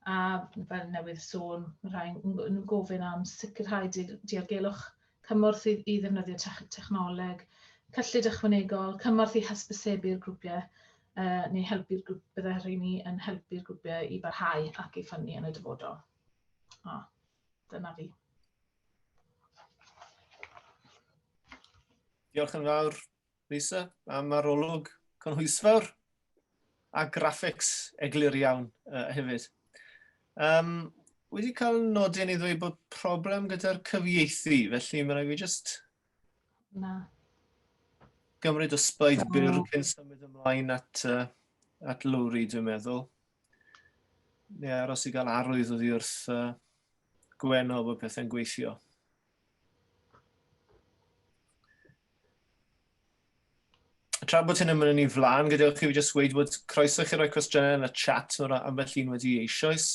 A fel newydd sôn, mae rhai yn gofyn am sicrhau diogelwch, cymorth i ddefnyddio technoleg, cyllid ychwanegol, cymorth i hysbysebu'r grwpiau, neu helpu'r grŵp, byddai rheini yn helpu'r grwpiau i barhau ac i ffynnu yn y dyfodol. O, dyna fi. Diolch yn fawr, Lisa, am arolwg cynhwysfawr a graphics eglur iawn hefyd. Wedi cael nodyn i ddweud bod problem gyda'r cyfieithu, felly mae rhaid fi just Na. gymryd ysbaid byr cyn symud ymlaen at Lowri, dwi'n meddwl. Neu aros i gael arwydd oddi wrth Gwenno bod pethau'n gweithio. Tra bod hyn yn mynd yn ei flaen, gadewch i fi jyst weud bod croeso i chi roi cwestiynau yn y chat, mae ambell un wedi eisoes.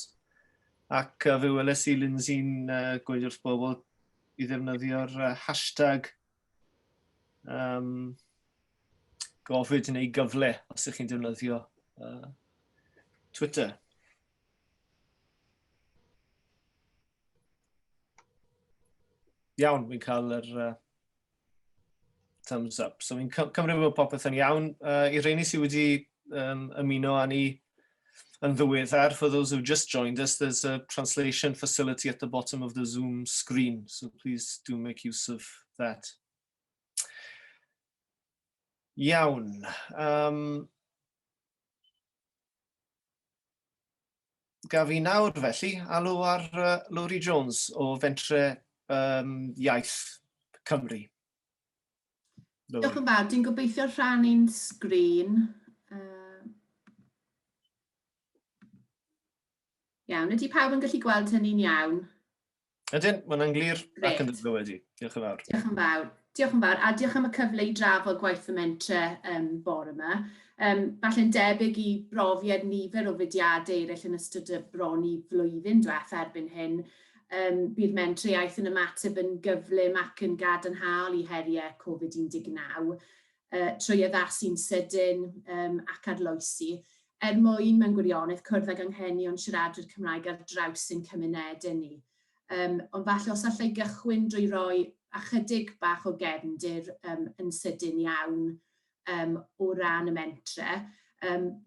Ac fe weles i Lindsay'n gweud wrth bobl i ddefnyddio'r hashtag gofid neu gyfle os ydych chi'n defnyddio Twitter. Iawn, fi'n cael yr thumbs up. So fi'n cymryd bod popeth yn iawn. I rheini sydd wedi ymuno â ni yn ddiweddar, for those who've just joined us, there's a translation facility at the bottom of the Zoom screen, so please do make use of that. Iawn. Gaf i nawr felly alw ar Lowri Jones o Fentre Iaith Cymru. Diolch yn fawr. Dwi'n gobeithio rhannu'n sgrin. Iawn, ydy pawb yn gallu gweld hynny'n iawn? Ydyn, mae hwnna'n glir ac yn ddod i. Diolch yn fawr. Diolch yn fawr. Diolch yn fawr, a diolch am y cyfle i drafod gwaith y mentre bore yma. Falle'n debyg i brofiad nifer o fudiadau eraill yn ystod y bron i flwyddyn diwetha erbyn hyn, bu'r mentre iaith yn ymateb yn gyflym ac yn gadarnhaol i heriau Covid-19 trwy addasu'n sydyn ac arloesi, er mwyn, mewn gwirionedd, cwrdd ag anghenion siaradwyr Cymraeg ar draws ein cymunedau ni. Ond falle os alla i gychwyn drwy roi ychydig bach o gefndir yn sydyn iawn o ran y mentre.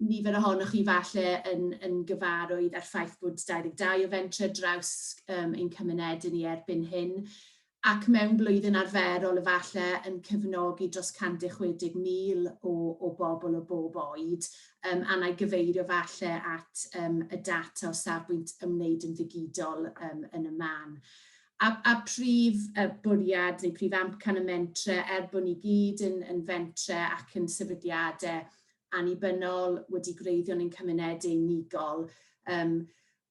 Nifer ohonoch chi falle yn gyfarwydd â'r ffaith bod 22 o fentre draws ein cymunedau ni erbyn hyn, ac mewn blwyddyn arferol efallai yn cefnogi dros 160,000 o bobl o bob oed, a na i gyfeirio falle at y data o safbwynt ymwneud yn ddigidol yn y man. A prif bwriad neu prif amcan y mentre, er bod ni gyd yn fentre ac yn sefydliadau annibynnol wedi gwreiddio yn ein cymunedau unigol,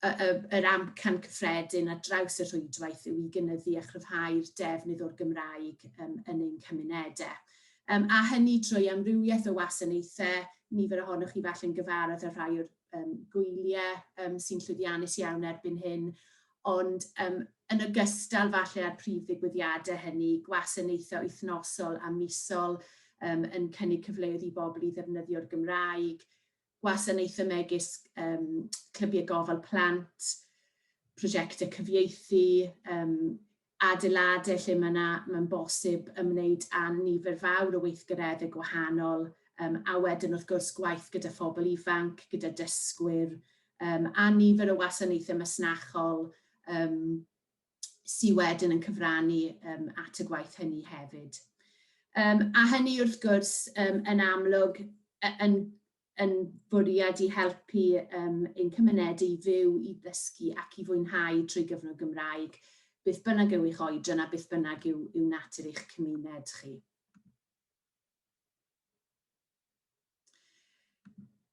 yr amcan cyffredin ar draws y rhwydwaith yw i gynyddu a chryfhau'r defnydd o'r Gymraeg yn ein cymunedau. A hynny trwy amrywiaeth o wasanaethau, nifer ohonoch chi falle'n gyfarwydd â rhai o'r gwyliau sy'n llwyddiannus iawn erbyn hyn, ond yn ogystal falle â'r prif ddigwyddiadau hynny, gwasanaethau wythnosol a misol yn cynnig cyfleoedd i bobl i ddefnyddio'r Gymraeg, gwasanaethau megis clybiau gofal plant, prosiectau cyfieithu, adeiladau lle mae'n bosib ymwneud â nifer fawr o weithgareddau gwahanol, a wedyn wrth gwrs gwaith gyda phobl ifanc, gyda dysgwyr, a nifer o wasanaethau masnachol sydd wedyn yn cyfrannu at y gwaith hynny hefyd. A hynny wrth gwrs yn amlwg yn fwriad i helpu ein cymunedau i fyw, i ddysgu ac i fwynhau trwy gyfrwng y Gymraeg, beth bynnag yw eich oedran a beth bynnag yw natur eich cymuned chi.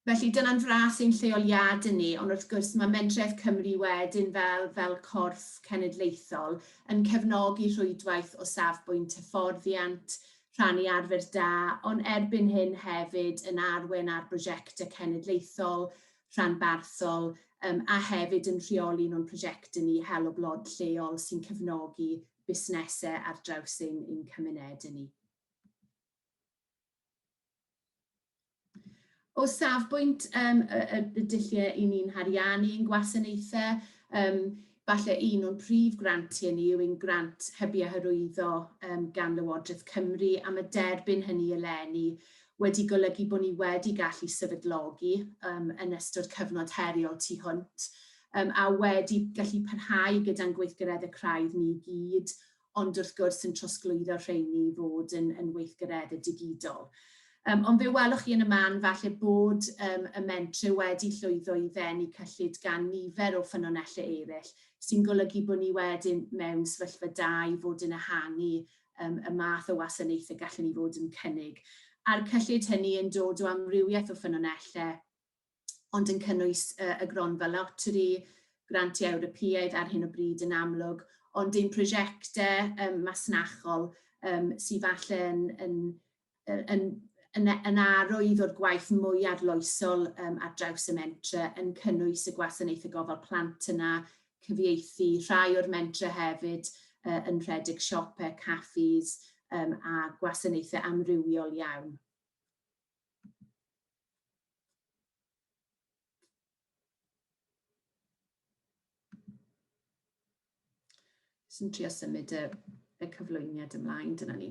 Felly dyna'n fras ein lleoliadau ni, ond wrth gwrs mae Menter Iaith Cymru wedyn fel corff cenedlaethol yn cefnogi rhwydwaith o safbwynt hyfforddiant, rhannu arfer da, ond erbyn hyn hefyd yn arwain ar brosiectau cenedlaethol, rhanbarthol, a hefyd yn rheoli un o'n prosiectau ni, Helo Blod Lleol, sy'n cefnogi busnesau ar draws ein cymunedau ni. O safbwynt y dulliau i ni'n hariannu ein gwasanaethau, falle un o'n prif grantiau ni yw ein grant hybu a hyrwyddo gan Lywodraeth Cymru, a mae derbyn hynny eleni wedi golygu bod ni wedi gallu sefydlogi yn ystod cyfnod heriol tu hwnt, a wedi gallu parhau gyda'n gweithgareddau craidd ni i gyd, ond wrth gwrs yn trosglwyddo'r rheini i fod yn weithgareddau digidol. Ond fe welwch chi yn y man falle bod y mentre wedi llwyddo i ddenu cyllid gan nifer o ffynonellau eraill, sy'n golygu bod ni wedyn mewn sefyllfa da i fod yn ehangu y math o wasanaethau gallwn ni fod yn cynnig. A'r cyllid hynny yn dod o amrywiaeth o ffynonellau, ond yn cynnwys y gronfa loteri, grantiau Ewropeaidd ar hyn o bryd yn amlwg, ond ein prosiectau masnachol sydd falle yn arwydd o'r gwaith mwy arloesol ar draws y mentre, yn cynnwys y gwasanaethau gofal plant yna, cyfieithu, rhai o'r mentre hefyd yn rhedeg siopau, caffis a gwasanaethau amrywiol iawn. Jyst yn trio symud y cyflwyniad ymlaen, dyna ni.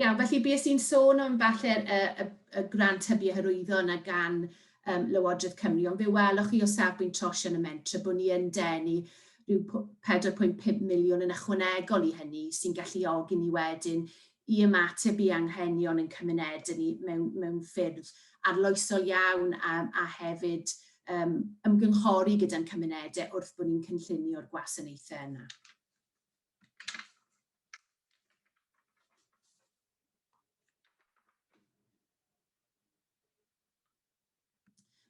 Iawn, felly bues i'n sôn am falle y grant hybu a hyrwyddo yna gan Lywodraeth Cymru, ond fe welwch chi o safbwynt trosian y mentre bod ni yn denu rhyw 4.5 miliwn yn ychwanegol i hynny sy'n galluogi ni wedyn i ymateb i anghenion ein cymunedau ni mewn ffyrdd arloesol iawn a hefyd ymgynghori gyda'n cymunedau wrth bod ni'n cynllunio'r gwasanaethau yna.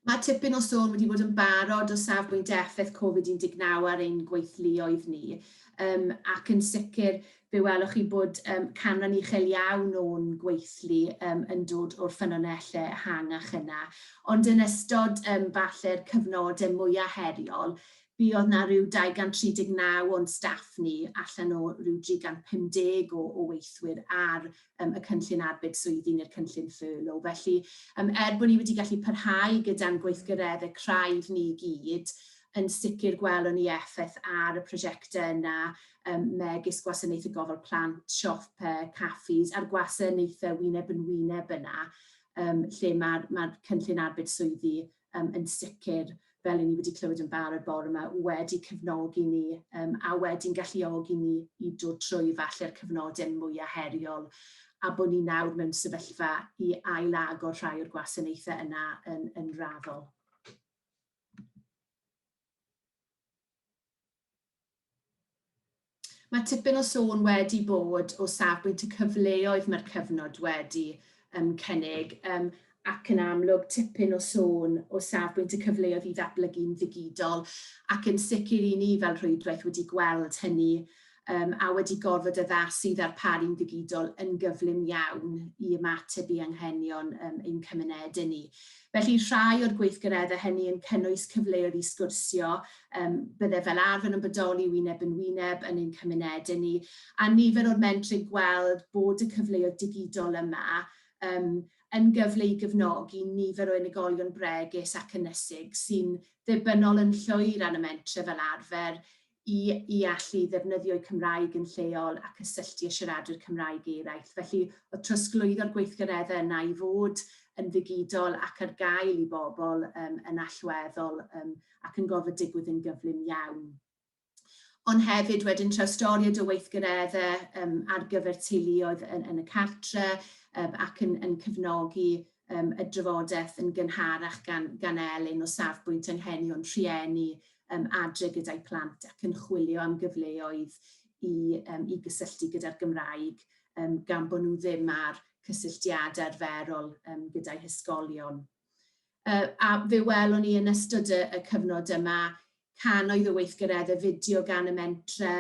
Mae tipyn o sôn wedi bod yn barod o safbwynt effaith Covid-19 ar ein gweithluoedd ni, um, ac yn sicr fe welwch chi bod um, canran uchel iawn o'n gweithlu um, yn dod o'r ffynonellau ehangach yna. Ond yn ystod um, falle'r cyfnodau mwyaf heriol, buodd 'na ryw 239 o'n staff ni allan o ryw 350 o, o weithwyr ar um, y cynllun arbed swyddi neu'r cynllun furlough. Felly, um, er bod ni wedi gallu parhau gyda'n gweithgareddau craidd ni i gyd, yn sicr gwelwn ni effaith ar y prosiectau yna, um, megis gwasanaethau gofal plant, siopau, caffis, a'r gwasanaethau wyneb yn wyneb yna, um, lle mae'r mae cynllun arbed swyddi um, yn sicr, fel i ni wedi clywed yn barod bore yma, wedi cefnogi ni um, a wedi'n galluogi ni i dod trwy falle'r cyfnodau mwyaf heriol a bod ni nawr mewn sefyllfa i ailagor rhai o'r gwasanaethau yna yn, yn raddol. Mae tipyn o sôn wedi bod o safbwynt y cyfleoedd mae'r cyfnod wedi um, cynnig, um, ac yn amlwg tipyn o sôn o safbwynt y cyfleoedd i ddatblygu'n ddigidol, ac yn sicr i ni fel rhwydwaith wedi gweld hynny um, a wedi gorfod addasu i ddarparu'n ddigidol yn gyflym iawn i ymateb i anghenion um, ein cymunedau ni. Felly rhai o'r gweithgareddau hynny yn cynnwys cyfleoedd i sgwrsio, um, bydde fel arfer yn bodoli wyneb yn wyneb yn ein cymunedau ni, a nifer o'r mentrau gweld bod y cyfleoedd digidol yma um, yn gyfle i gefnogi nifer o unigolion bregus ac ynysig sy'n ddibynnol yn llwyr ar y mentrau fel arfer i, i allu ddefnyddio'u Cymraeg yn lleol a cysylltu â siaradwyr Cymraeg eraill. Felly, oedd trosglwyddo'r gweithgareddau yna i fod yn ddigidol ac ar gael i bobl um, yn allweddol um, ac yn gorfod digwydd yn gyflym iawn. Ond hefyd wedyn trawstoriad o weithgareddau um, ar gyfer teuluoedd yn, yn y cartre um, ac yn, yn cefnogi um, y drafodaeth yn gynharach gan, gan Elin o safbwynt anghenion rhieni um, adre gyda'u plant ac yn chwilio am gyfleoedd i, um, i gysylltu gyda'r Gymraeg um, gan bod nhw ddim ar cysylltiadau arferol um, gyda'u hysgolion. Uh, a fe welwn ni yn ystod y, y cyfnod yma cannoedd o weithgareddau fideo gan y mentre,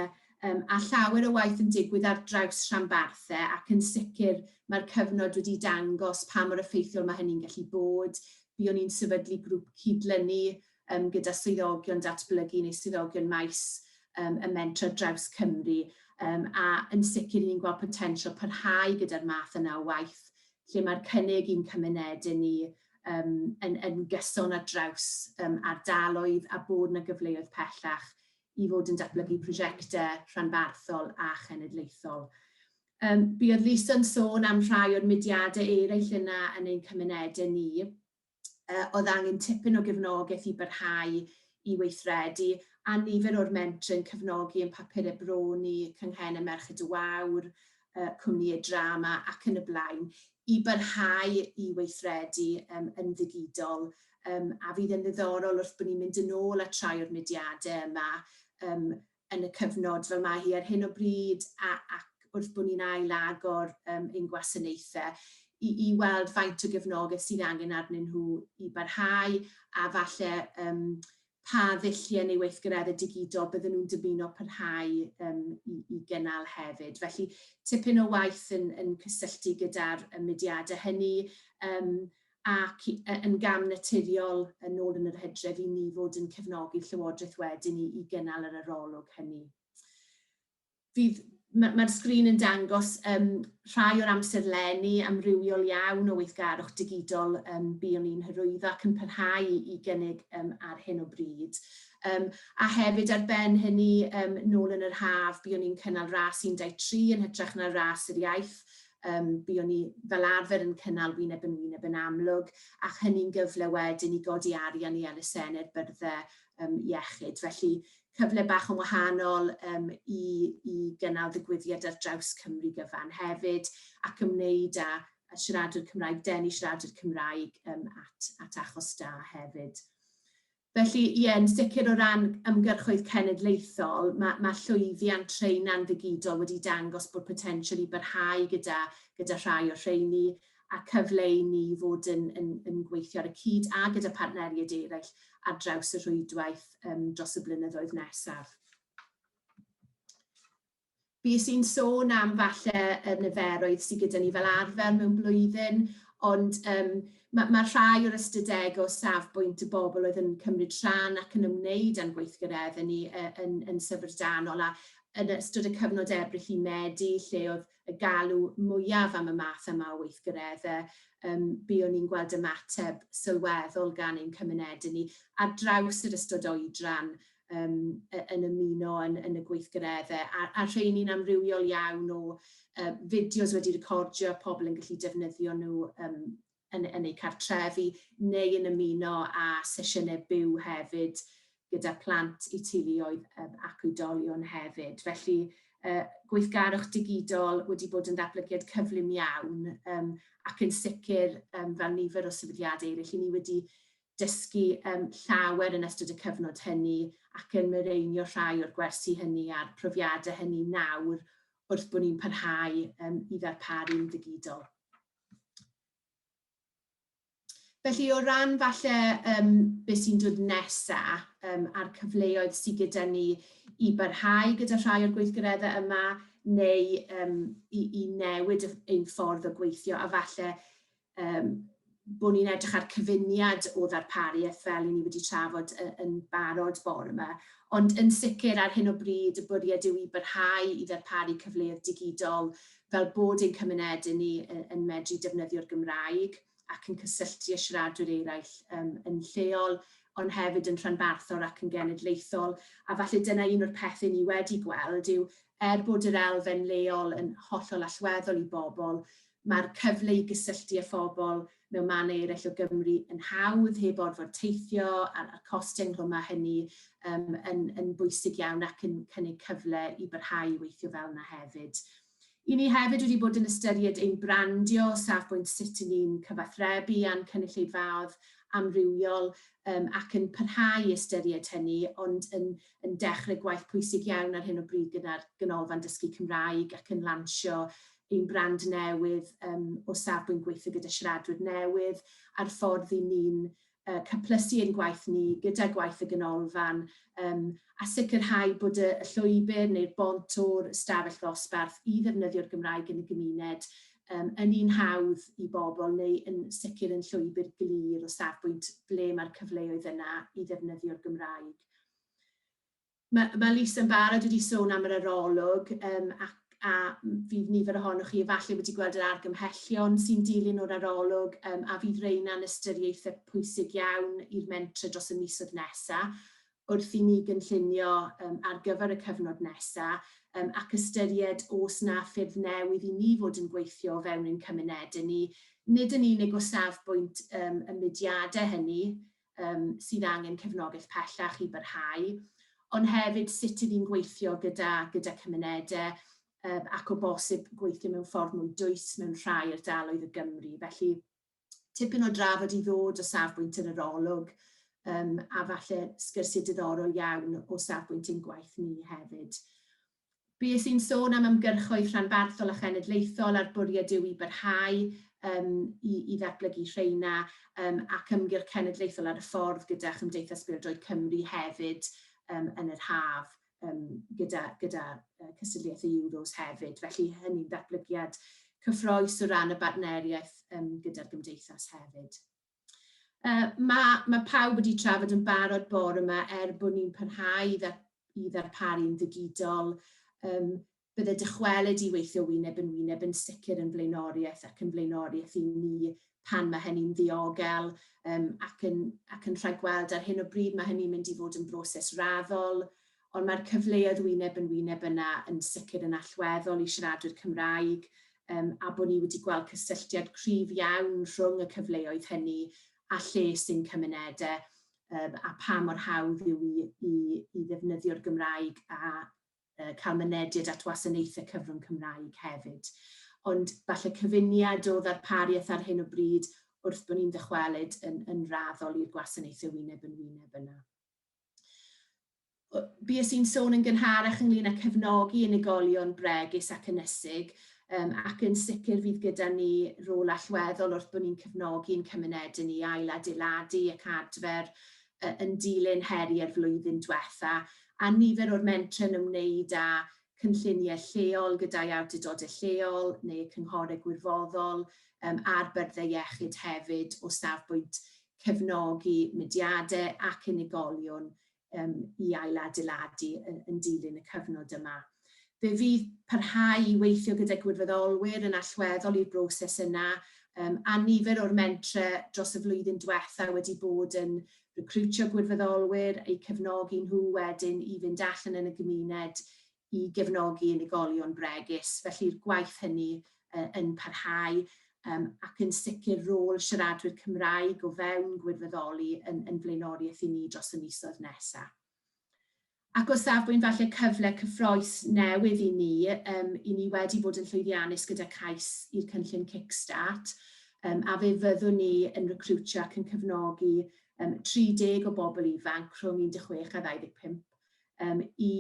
um, a llawer o waith yn digwydd ar draws rhanbarthau ac yn sicr mae'r cyfnod wedi dangos pa mor effeithiol mae hynny'n gallu bod. Buon ni'n sefydlu grŵp cydlynu um, gyda swyddogion datblygu neu swyddogion maes um, y mentrau draws Cymru um, a yn sicr ni'n gweld potensial parhau gyda'r math yna o waith lle mae'r cynnig i'n cymunedau ni um, yn, yn gyson ar draws um, ardaloedd a bod yna gyfleoedd pellach i fod yn datblygu prosiectau rhanbarthol a chenedlaethol. Um, buodd Lisa yn sôn am rhai o'r mudiadau eraill yna yn ein cymunedau ni. oedd angen tipyn o gefnogaeth i barhau i weithredu, a nifer o'r mentrau yn cefnogi ein papurau bro ni, Canghennau Merched y Wawr, cwmnïau drama ac yn y blaen, i barhau i weithredu um, yn ddigidol. Um, a fydd yn ddiddorol wrth bod ni'n mynd yn ôl at rhai o'r mudiadau yma um, yn y cyfnod fel mae hi ar hyn o bryd a, ac wrth bod ni'n ail-agor um, ein gwasanaethau i, i weld faint o gefnogaeth sydd angen arnyn nhw i barhau a falle um, pa ddulliau neu weithgareddau digidol bydden nhw'n dymuno parhau um, i, i gynnal hefyd. Felly tipyn o waith yn, yn cysylltu gyda'r mudiadau hynny um, ac yn gam naturiol yn ôl yn yr hydref i ni fod yn cefnogi'r Llywodraeth wedyn i, i gynnal yr arolwg hynny. Fydd, mae'r ma sgrin yn dangos um, rhai o'r amserlenni amrywiol iawn o weithgarwch digidol um, buon ni'n hyrwyddo ac yn parhau i, i gynnig um, ar hyn o bryd. Um, a hefyd ar ben hynny, um, nôl yn yr haf, buon ni'n cynnal ras 13 yn hytrach na ras yr iaith, Um, buon ni fel arfer yn cynnal wyneb yn wyneb yn amlwg, ac hynny'n gyfle wedyn i godi arian i elusennau'r byrddau um, iechyd. Felly cyfle bach yn wahanol um, i, i gynnal ddigwyddiad ar draws Cymru gyfan hefyd, ac ymwneud â, â siaradwyr Cymraeg, denu siaradwyr Cymraeg um, at, at achos da hefyd. Felly, ie, yn sicr o ran ymgyrchoedd cenedlaethol, mae, mae llwyddiant Treina'n ddigidol wedi dangos bod potensial i barhau gyda, gyda rhai o'r rheini, a cyfle i ni fod yn, yn, yn gweithio ar y cyd a gyda partneriaid eraill ar draws y rhwydwaith um, dros y blynyddoedd nesaf. Bues i'n sôn am falle y niferoedd sydd gyda ni fel arfer mewn blwyddyn, ond um, mae, mae rhai o'r ystadegau o safbwynt y bobl oedd yn cymryd rhan ac yn ymwneud â'n gweithgareddau ni yn, yn syfrdanol a yn ystod y cyfnod Ebrill i Medi, lle oedd y galw mwyaf am y math yma o weithgareddau, um, buon ni'n gweld ymateb sylweddol gan ein cymunedau ni ar draws yr ystod oedran um, yn ymuno yn, yn y gweithgareddau, a, a rheini'n amrywiol iawn o uh, fideos wedi recordio, pobl yn gallu defnyddio nhw um, yn, yn eu cartrefi, neu yn ymuno â sesiynau byw hefyd gyda plant i teuluoedd um, ac oedolion hefyd. Felly, uh, gweithgarwch digidol wedi bod yn ddatblygiad cyflym iawn um, ac yn sicr um, fel nifer o sefydliadau eraill, i ni wedi dysgu um, llawer yn ystod y cyfnod hynny ac yn mireinio rhai o'r gwersi hynny a'r profiadau hynny nawr wrth bod ni'n parhau um, i ddarparu'n ddigidol. Felly o ran falle um, beth sy'n dod nesa um, a'r cyfleoedd sydd gyda ni i barhau gyda rhai o'r gweithgareddau yma neu um, i, i newid ein ffordd o gweithio a falle um, bod ni'n edrych ar cyfuniad o ddarpariaeth fel i ni wedi trafod yn barod bore yma. Ond yn sicr ar hyn o bryd y bwriad yw i barhau i ddarparu cyfleoedd digidol fel bod ein cymunedau ni yn medru defnyddio'r Gymraeg ac yn cysylltu â siaradwyr eraill um, yn lleol, ond hefyd yn rhanbarthol ac yn genedlaethol. A falle dyna un o'r pethau ni wedi gweld yw, er bod yr elfen leol yn hollol allweddol i bobl, Mae'r cyfle i gysylltu â phobl mewn mannau eraill o Gymru yn hawdd, heb orfod teithio, a'r, a'r costau ynghlwm â hynny um, yn, yn bwysig iawn ac yn cynnig cyfle i barhau i weithio fel yna hefyd. I ni hefyd wedi bod yn ystyried ein brandio, safbwynt sut i ni'n cyfathrebu a'n cynulleidfaoedd amrywiol um, ac yn parhau i ystyried hynny, ond yn, yn dechrau gwaith pwysig iawn ar hyn o bryd gyda'r Ganolfan Dysgu Cymraeg ac yn lansio ein brand newydd um, o safbwynt gweithio gyda siaradwyr newydd a'r ffordd i ni'n uh, cyplysu ein gwaith ni gyda gwaith y ganolfan um, a sicrhau bod y, y llwybr neu'r bont o'r ystafell ddosbarth i ddefnyddio'r Gymraeg yn y gymuned um, yn un hawdd i bobl neu yn sicr yn llwybr glir o safbwynt ble mae'r cyfleoedd yna i ddefnyddio'r Gymraeg. Mae, mae Lisa yn barod wedi sôn am yr arolwg um, ac, a fydd nifer ohonoch chi efallai wedi gweld yr argymhellion sy'n dilyn o'r arolwg um, a fydd reina'n ystyriaethau pwysig iawn i'r mentre dros y misoedd nesaf wrth i ni gynllunio um, ar gyfer y cyfnod nesaf um, ac ystyried os na ffyrdd newydd i ni fod yn gweithio o fewn ein cymunedau ni, nid yn unig o safbwynt um, y mudiadau hynny, um, sydd angen cefnogaeth pellach i barhau, ond hefyd sut i ni'n gweithio gyda, gyda cymunedau um, ac o bosib gweithio mewn ffordd mwy dwys mewn rhai ardaloedd o Gymru. Felly, tipyn o drafod i ddod o safbwynt yr arolwg um, a falle sgyrsiau diddorol iawn o safbwynt ein gwaith ni hefyd. Bues i'n sôn am ymgyrchoedd rhanbarthol a chenedlaethol a'r bwriad yw i barhau um, i, i ddatblygu rheina um, ac ymgyrch cenedlaethol ar y ffordd gyda Chymdeithas Bêl-droed Cymru hefyd um, yn yr haf um, gyda, gyda uh, cystadleuaeth y Euros hefyd. Felly hynny'n ddatblygiad cyffroes o ran y bartneriaeth um, gyda'r gymdeithas hefyd. Uh, mae, mae pawb wedi trafod yn barod bore yma er bod ni'n parhau i, ddar, i ddarparu'n ddigidol. Um, bydde dychwelyd i weithio wyneb yn wyneb yn sicr yn flaenoriaeth ac yn flaenoriaeth i ni pan mae hynny'n ddiogel um, ac, yn, ac yn rhagweld ar hyn o bryd mae hynny'n mynd i fod yn broses raddol, ond mae'r cyfleoedd wyneb yn wyneb yna yn sicr yn allweddol i siaradwyr Cymraeg um, a bod ni wedi gweld cysylltiad cryf iawn rhwng y cyfleoedd hynny a lles ein cymunedau um, a pa mor hawdd yw i, i, i ddefnyddio'r Gymraeg a uh, cael mynediad at wasanaethau cyfrwng Cymraeg hefyd. Ond falle cyfuniad o ddarpariaeth ar hyn o bryd wrth bod ni'n ddychwelyd yn, yn raddol i'r gwasanaethau wyneb yn wyneb yna. Bues i'n sôn yn gynharach ynglyn â cefnogi unigolion bregus ac ynysig. Ac yn sicr fydd gyda ni rôl allweddol wrth bod ni'n cefnogi'n cymunedau ni ailadeiladu ac adfer yn dilyn heriau'r flwyddyn diwetha, a nifer o'r mentrau yn ymwneud â cynlluniau lleol gyda'i awdurdodau lleol neu cynghorau gwirfoddol a'r byrddau iechyd hefyd o safbwynt cefnogi mudiadau ac unigolion i ailadeiladu yn dilyn y cyfnod yma. Fe fydd parhau i weithio gyda gwirfoddolwyr yn allweddol i'r broses yna, a nifer o'r mentre dros y flwyddyn diwetha wedi bod yn recriwtio gwirfoddolwyr, eu cefnogi nhw wedyn i fynd allan yn y gymuned i gefnogi unigolion bregus. Felly'r gwaith hynny yn parhau ac yn sicr rôl siaradwyr Cymraeg o fewn gwirfoddoli yn flaenoriaeth i ni dros y misoedd nesaf. Ac o safbwynt falle cyfle cyffrous newydd i ni, i ni wedi bod yn llwyddiannus gyda cais i'r cynllun Kickstart, a fe fyddwn ni yn recriwtio ac yn cefnogi 30 o bobl ifanc rhwng 16 a 25 i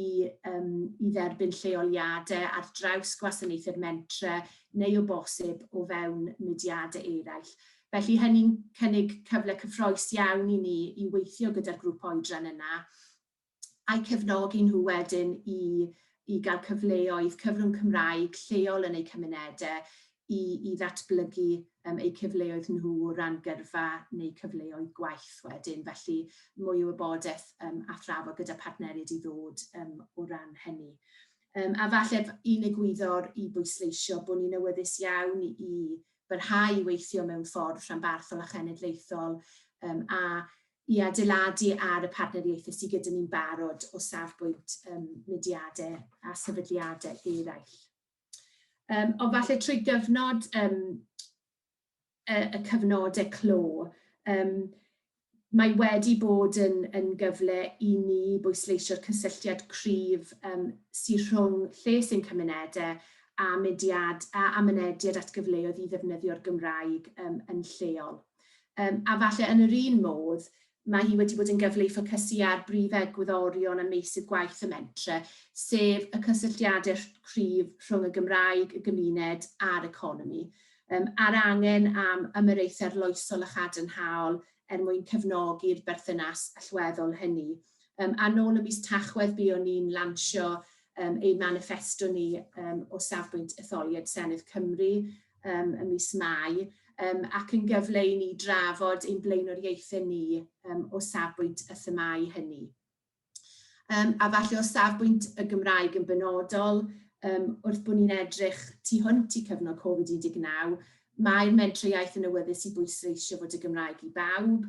dderbyn lleoliadau ar draws gwasanaethau'r mentre neu o bosib o fewn mudiadau eraill. Felly hynny'n cynnig cyfle cyffrous iawn i ni i weithio gyda'r grŵp oedran yna a'u cefnogi nhw wedyn i gael cyfleoedd cyfrwng Cymraeg lleol yn eu cymunedau i ddatblygu eu cyfleoedd nhw o ran gyrfa neu cyfleoedd gwaith wedyn. Felly mwy o wybodaeth a thrafod gyda partneriaid i ddod o ran hynny. A falle un egwyddor i bwysleisio bod ni'n awyddus iawn i barhau i weithio mewn ffordd rhanbarthol a chenedlaethol a i adeiladu ar y partneriaethau sydd gyda ni'n barod o safbwynt mudiadau a sefydliadau eraill. Ond falle trwy gyfnod y cyfnodau clo, mae wedi bod yn gyfle i ni bwysleisio'r cysylltiad cryf sydd rhwng lles ein cymunedau a mudiad a mynediad at gyfleoedd i ddefnyddio'r Gymraeg yn lleol. A falle yn yr un modd, mae hi wedi bod yn gyfle i ffocysu ar brif egwyddorion a meysydd gwaith y mentre, sef y cysylltiadau cryf rhwng y Gymraeg, y gymuned a'r economi, a'r angen am ymyraethau arloesol a chadarnhaol er mwyn cefnogi'r berthynas allweddol hynny. A nôl ym mis Tachwedd buon ni'n lansio ein maniffesto ni o safbwynt etholiad Senedd Cymru ym mis Mai, ac yn gyfle i ni drafod ein blaenoriaethau ni o safbwynt y themâu hynny. A falle o safbwynt y Gymraeg yn benodol, wrth bod ni'n edrych tu hwnt i cyfnod Covid-19, mae'r Mentrau Iaith yn awyddus i bwysleisio fod y Gymraeg i bawb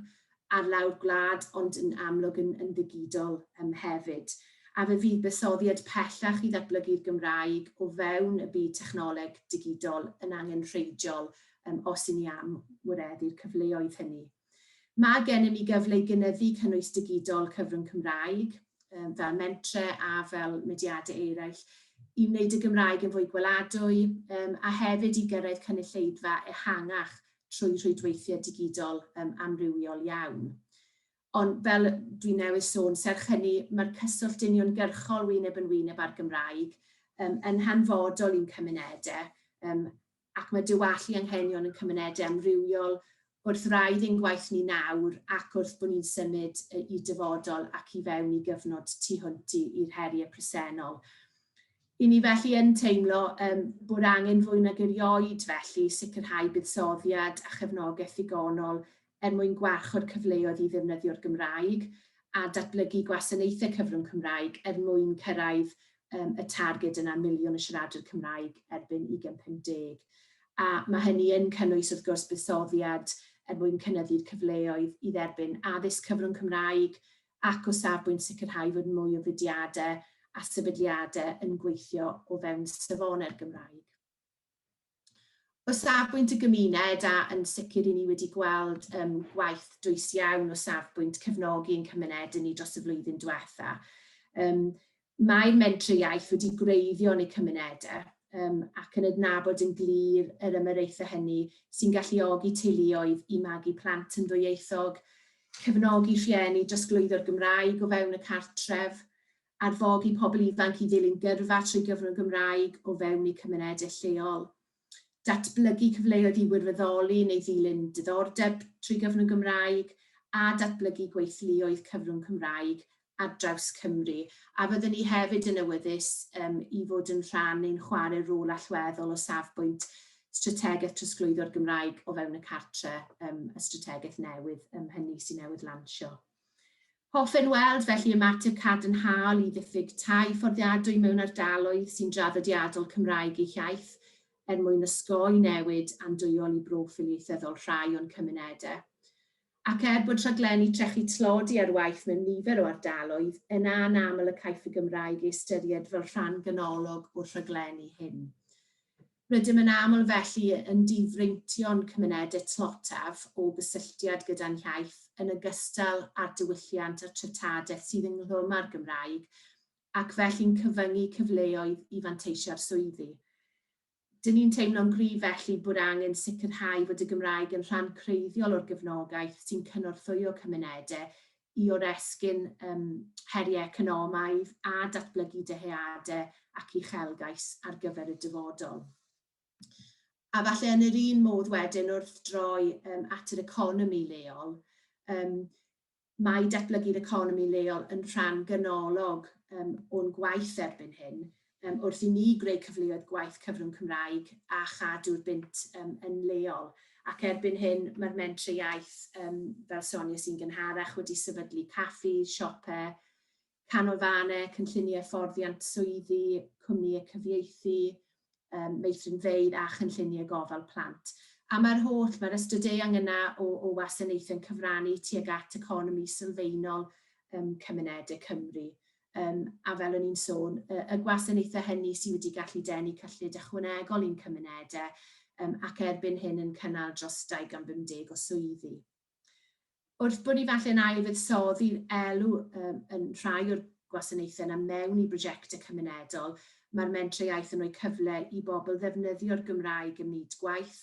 ar lawr gwlad, ond yn amlwg yn ddigidol hefyd. A fe fydd buddsoddiad pellach i ddatblygu'r Gymraeg o fewn y byd technoleg digidol yn angenrheidiol os 'y ni am wireddu'r cyfleoedd hynny. Mae gennym ni gyfle i gynyddu cynnwys digidol cyfrwng Cymraeg, fel mentre a fel mudiadau eraill, i wneud y Gymraeg yn fwy gweladwy a hefyd i gyrraedd cynulleidfa ehangach trwy rhwydweithiau digidol amrywiol iawn. Ond fel dwi newydd sôn, serch hynny, mae'r cyswllt uniongyrchol wyneb yn wyneb â'r Gymraeg yn hanfodol i'n cymunedau, ac mae diwallu anghenion yn cymunedau amrywiol wrth wraidd ein gwaith ni nawr ac wrth bod ni'n symud i'r dyfodol ac i fewn i gyfnod tu hwnt i'r heriau presennol. I ni felly yn teimlo bod angen fwy nag erioed felly sicrhau buddsoddiad a chefnogaeth ddigonol er mwyn gwarchod cyfleoedd i ddefnyddio'r Gymraeg a datblygu gwasanaethau cyfrwng Cymraeg er mwyn cyrraedd y targed yna 1,000,000 o siaradwyr Cymraeg erbyn 2050. A mae hynny yn cynnwys wrth gwrs buddsoddiad er mwyn cynyddu'r cyfleoedd i dderbyn addysg cyfrwng Cymraeg ac o safbwynt sicrhau fod mwy o fudiadau a sefydliadau yn gweithio o fewn safonau'r Gymraeg. O safbwynt y gymuned, a yn sicr i ni wedi gweld gwaith dwys iawn o safbwynt cefnogi ein cymunedau ni dros y flwyddyn diwetha. Mae'r Mentrau Iaith wedi gwreiddio yn eu cymunedau ac yn adnabod yn glir yr ymyraethau hynny sy'n galluogi teuluoedd i magu plant yn ddwyieithog, cefnogi rhieni drosglwyddo'r Gymraeg o fewn y cartref. Arfogi pobl ifanc i ddilyn gyrfa trwy gyfrwng Gymraeg o fewn eu cymunedau lleol. Datblygu cyfleoedd i wirfoddoli neu ddilyn diddordeb trwy gyfrwng Gymraeg a datblygu gweithluoedd cyfrwng Cymraeg ar draws Cymru. A fyddwn ni hefyd yn awyddus um, i fod yn rhan neu'n chwarae rôl allweddol o safbwynt strategaeth trosglwyddo'r Gymraeg o fewn y cartre, um, y strategaeth newydd um, hynny sy'n newydd lansio. Hoffen weld felly ymateb cadarnhaol i ddiffyg tai fforddiadwy mewn ardaloedd sy'n draddodiadol Cymraeg eu hiaith er mwyn osgoi newid andwyol i broffil ieithyddol rhai o'n cymunedau. Ac er bod rhaglenni trechu tlodi ar waith mewn nifer o ardaloedd, yn anaml y caiff y Gymraeg ei ystyried fel rhan ganolog o'r rhaglenni hyn. Rydym yn aml felly yn difreintio'n cymunedau tlotaf o gysylltiad gyda'n hiaith, yn ogystal â'r diwylliant a'r treftadaeth sydd ynghlwm â'r Gymraeg, ac felly'n cyfyngu cyfleoedd i fanteisio ar swyddi. Dyn ni'n teimlo'n gryf felly bod angen sicrhau fod y Gymraeg yn rhan creiddiol o'r gefnogaeth sy'n cynorthwyo cymunedau i oresgyn um, heriau economaidd a datblygu dyheadau ac uchelgais ar gyfer y dyfodol. A falle yn yr un modd wedyn wrth droi um, at yr economi leol, um, mae datblygu'r economi leol yn rhan ganolog um, o'n gwaith erbyn hyn, um, wrth i ni greu cyfleoedd gwaith cyfrwng Cymraeg a chadw'r bunt um, yn leol. Ac erbyn hyn, mae'r mentrau iaith, um, fel Sonia sy'n gynharach, wedi sefydlu caffi, siopau, canolfannau, cynlluniau fforddiant swyddi, cwmnïau cyfieithu, um, meithrinfeydd a chynlluniau gofal plant. A mae'r holl, mae'r ystod eang yna o, o wasanaethau'n cyfrannu tuag at economi sylfaenol um, cymunedau Cymru. Um, a fel o'n i'n sôn, y, y gwasanaethau hynny sydd wedi gallu denu cyllid ychwanegol i'n cymunedau um, ac erbyn hyn yn cynnal dros 250 o swyddi. Wrth bod ni falle'n ail fuddsoddi'r elw um, yn rhai o'r gwasanaethau yna mewn i brosiectau cymunedol, mae'r mentrau iaith yn rhoi cyfle i bobl ddefnyddio'r Gymraeg ym myd gwaith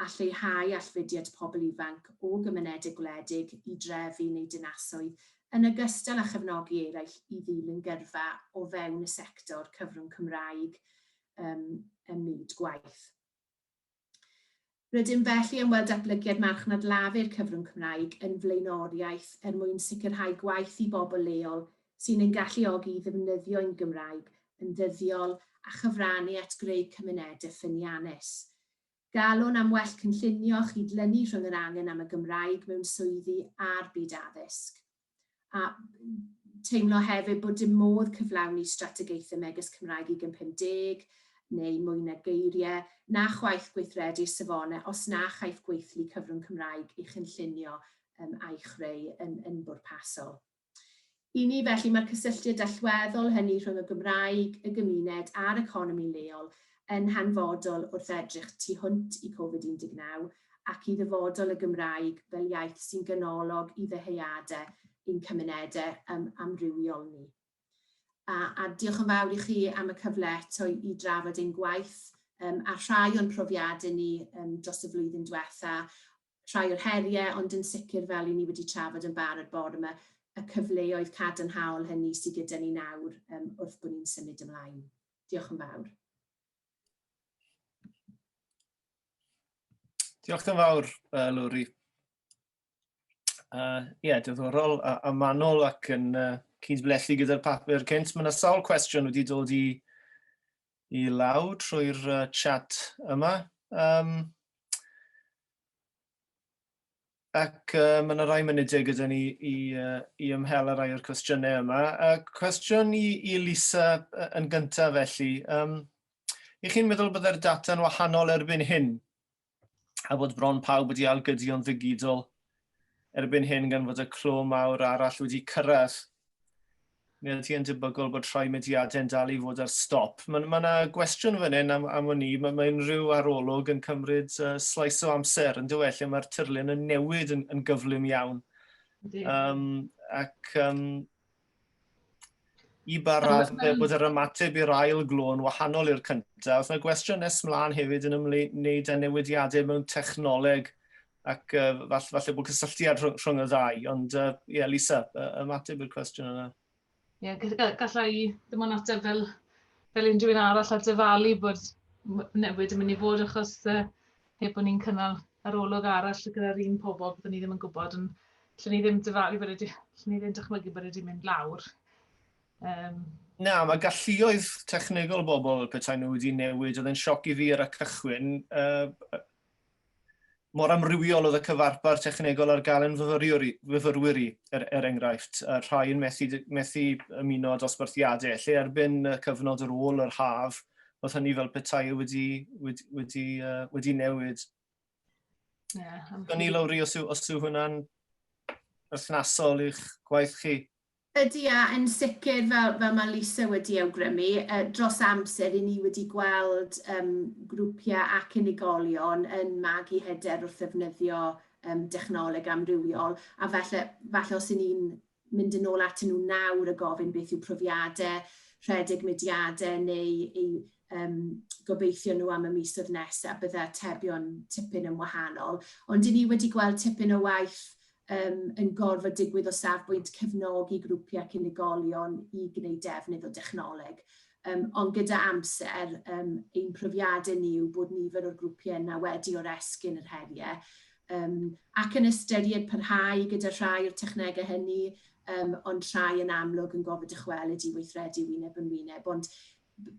a lleihau allfudiad pobl ifanc o gymunedau gwledig i drefi neu dinasoedd, yn ogystal â chefnogi eraill i ddilyn gyrfa o fewn y sector cyfrwng Cymraeg um, ym myd gwaith. Rydym felly am weld datblygiad marchnad lafur cyfrwng Cymraeg yn flaenoriaeth er mwyn sicrhau gwaith i bobl leol sy'n ein galluogi i ddefnyddio ein Gymraeg yn ddyddiol a chyfrannu at greu cymunedau ffyniannus. Galwn am well cynllunio chyd-lynu rhwng yr angen am y Gymraeg mewn swyddi a'r byd addysg. A teimlo hefyd bod dim modd cyflawni strategaethau megis Cymraeg 2050 neu mwy na geiriau, na chwaith gweithredu'r safonau os na chaiff gweithlu cyfrwng Cymraeg ei chynllunio um, a'i chreu yn, yn bwrpasol. I ni felly mae'r cysylltiad allweddol hynny rhwng y Gymraeg, y gymuned a'r economi leol yn hanfodol wrth edrych tu hwnt i Covid-19 ac i ddyfodol y Gymraeg fel iaith sy'n ganolog i ddyheadau ein cymunedau um, amrywiol ni. A, a diolch yn fawr i chi am y cyfle eto i, i drafod ein gwaith um, a rhai o'n profiadau ni um, dros y flwyddyn diwetha, rhai o'r heriau, ond yn sicr fel i ni wedi trafod yn barod bore yma, y cyfleoedd cadarnhaol hynny sydd gyda ni nawr um, wrth bod ni'n symud ymlaen. Diolch yn fawr. Diolch yn fawr, uh, Lowri. Ie, uh, yeah, diddorol a, a manwl ac yn uh, cyd-blethu gyda'r papur cynt. Mae yna sawl cwestiwn wedi dod i, i law trwy'r uh, chat yma. Um, ac uh, mae yna rai munudau gyda ni i, uh, i ymhel ar rai o'r cwestiynau yma. Uh, cwestiwn i, i Lisa yn gyntaf felly. Um, I chi'n meddwl byddai'r data'n wahanol erbyn hyn? A bod bron pawb wedi ailgydio'n ddigidol erbyn hyn gan fod y clo mawr arall wedi cyrraedd? Neu ydy yn debygol bod rhai mudiadau'n dal i fod ar stop? Mae yna ma gwestiwn fan hyn am, am o'n i, mae, mae unrhyw arolwg yn cymryd uh, slice o amser yn dywed, lle mae'r tirlun yn newid yn, yn gyflym iawn. Um, ac um, i ba raddau bod yr ymateb i'r ail glo yn wahanol i'r cyntaf. Mae gwestiwn nes mlaen hefyd yn ymwneud â newidiadau mewn technoleg ac uh, falle, falle bod cysylltiad rhwng, rhwng y ddau. Ond ie, uh, yeah, Lisa, uh, ymateb i'r cwestiwn yna. Ie, yeah, galla i ddim ond ateb fel unrhyw un arall a dyfalu bod newid yn mynd i fod achos heb bod ni'n cynnal arolwg arall gyda'r un pobl, byddwn ni ddim yn gwybod, ond lle ni ddim dyfalu bod wedi, lle ni ddim dychmygu bod wedi mynd lawr. Na, mae galluoedd technegol bobl petai nhw wedi newid, oedd e'n sioc i fi ar y cychwyn, mor amrywiol oedd y cyfarpar technegol ar gael yn fyfyriwr i, fyfyrwyr i, er enghraifft, a rhai yn methu ymuno â dosbarthiadau, lle erbyn y cyfnod ar ôl yr haf, oedd hynny fel petai wedi newid. Yeah. Gawn ni, Lowri, os yw hwnna'n berthnasol i'ch gwaith chi? Ydy, a yn sicr, fel mae Lisa wedi awgrymu, dros amser i ni wedi gweld grwpiau ac unigolion yn magu hyder wrth ddefnyddio dechnoleg amrywiol, a falle os y'n ni'n mynd yn ôl atyn nhw nawr a gofyn beth yw profiadau rhedeg mudiadau neu eu gobeithio nhw am y misoedd nesaf, bydde atebion tipyn yn wahanol. Ond i ni wedi gweld tipyn o waith yn gorfod digwydd o safbwynt cefnogi grwpiau ac unigolion i gwneud defnydd o dechnoleg. Ond gyda amser, ein profiadau ni yw bod nifer o'r grwpiau yna wedi oresgyn yr heriau ac yn ystyried parhau gyda rhai o'r technegau hynny, ond rhai yn amlwg yn gorfod dychwelyd i weithredu wyneb yn wyneb. Ond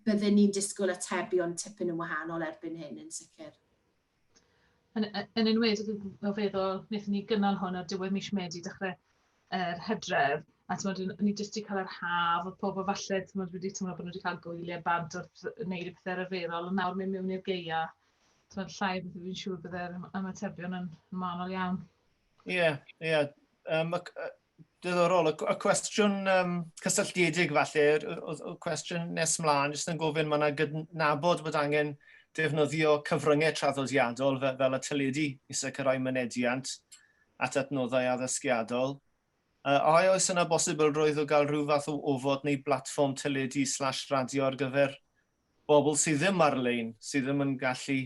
bydden ni'n disgwyl atebion tipyn yn wahanol erbyn hyn yn sicr. Yn enwedig o feddwl, wnaethon ni gynnal hwn ar diwedd mis Medi, dechrau yr hydref, a t'mod, ni jyst 'di cael yr haf, oedd pobl falle, t'mod, wedi teimlo bod nhw wedi cael gwyliau bant wrth wneud y pethau arferol, ond nawr mynd mewn i'r gaea, t'mod, llai o bethau, fi'n siŵr byddai'r ymatebion yn wahanol iawn. Ie. Diddorol. Y cwestiwn cysylltiedig falle, y cwestiwn nes mlaen, jyst yn gofyn, mae yna gydnabod bod angen defnyddio cyfryngau traddodiadol fel y teledu i sicrhau mynediant at adnoddau addysgiadol. A oes yna bosibilrwydd o gael rhyw fath o ofod neu blatfform teledu/radio ar gyfer bobl sydd ddim ar-lein, sydd ddim yn gallu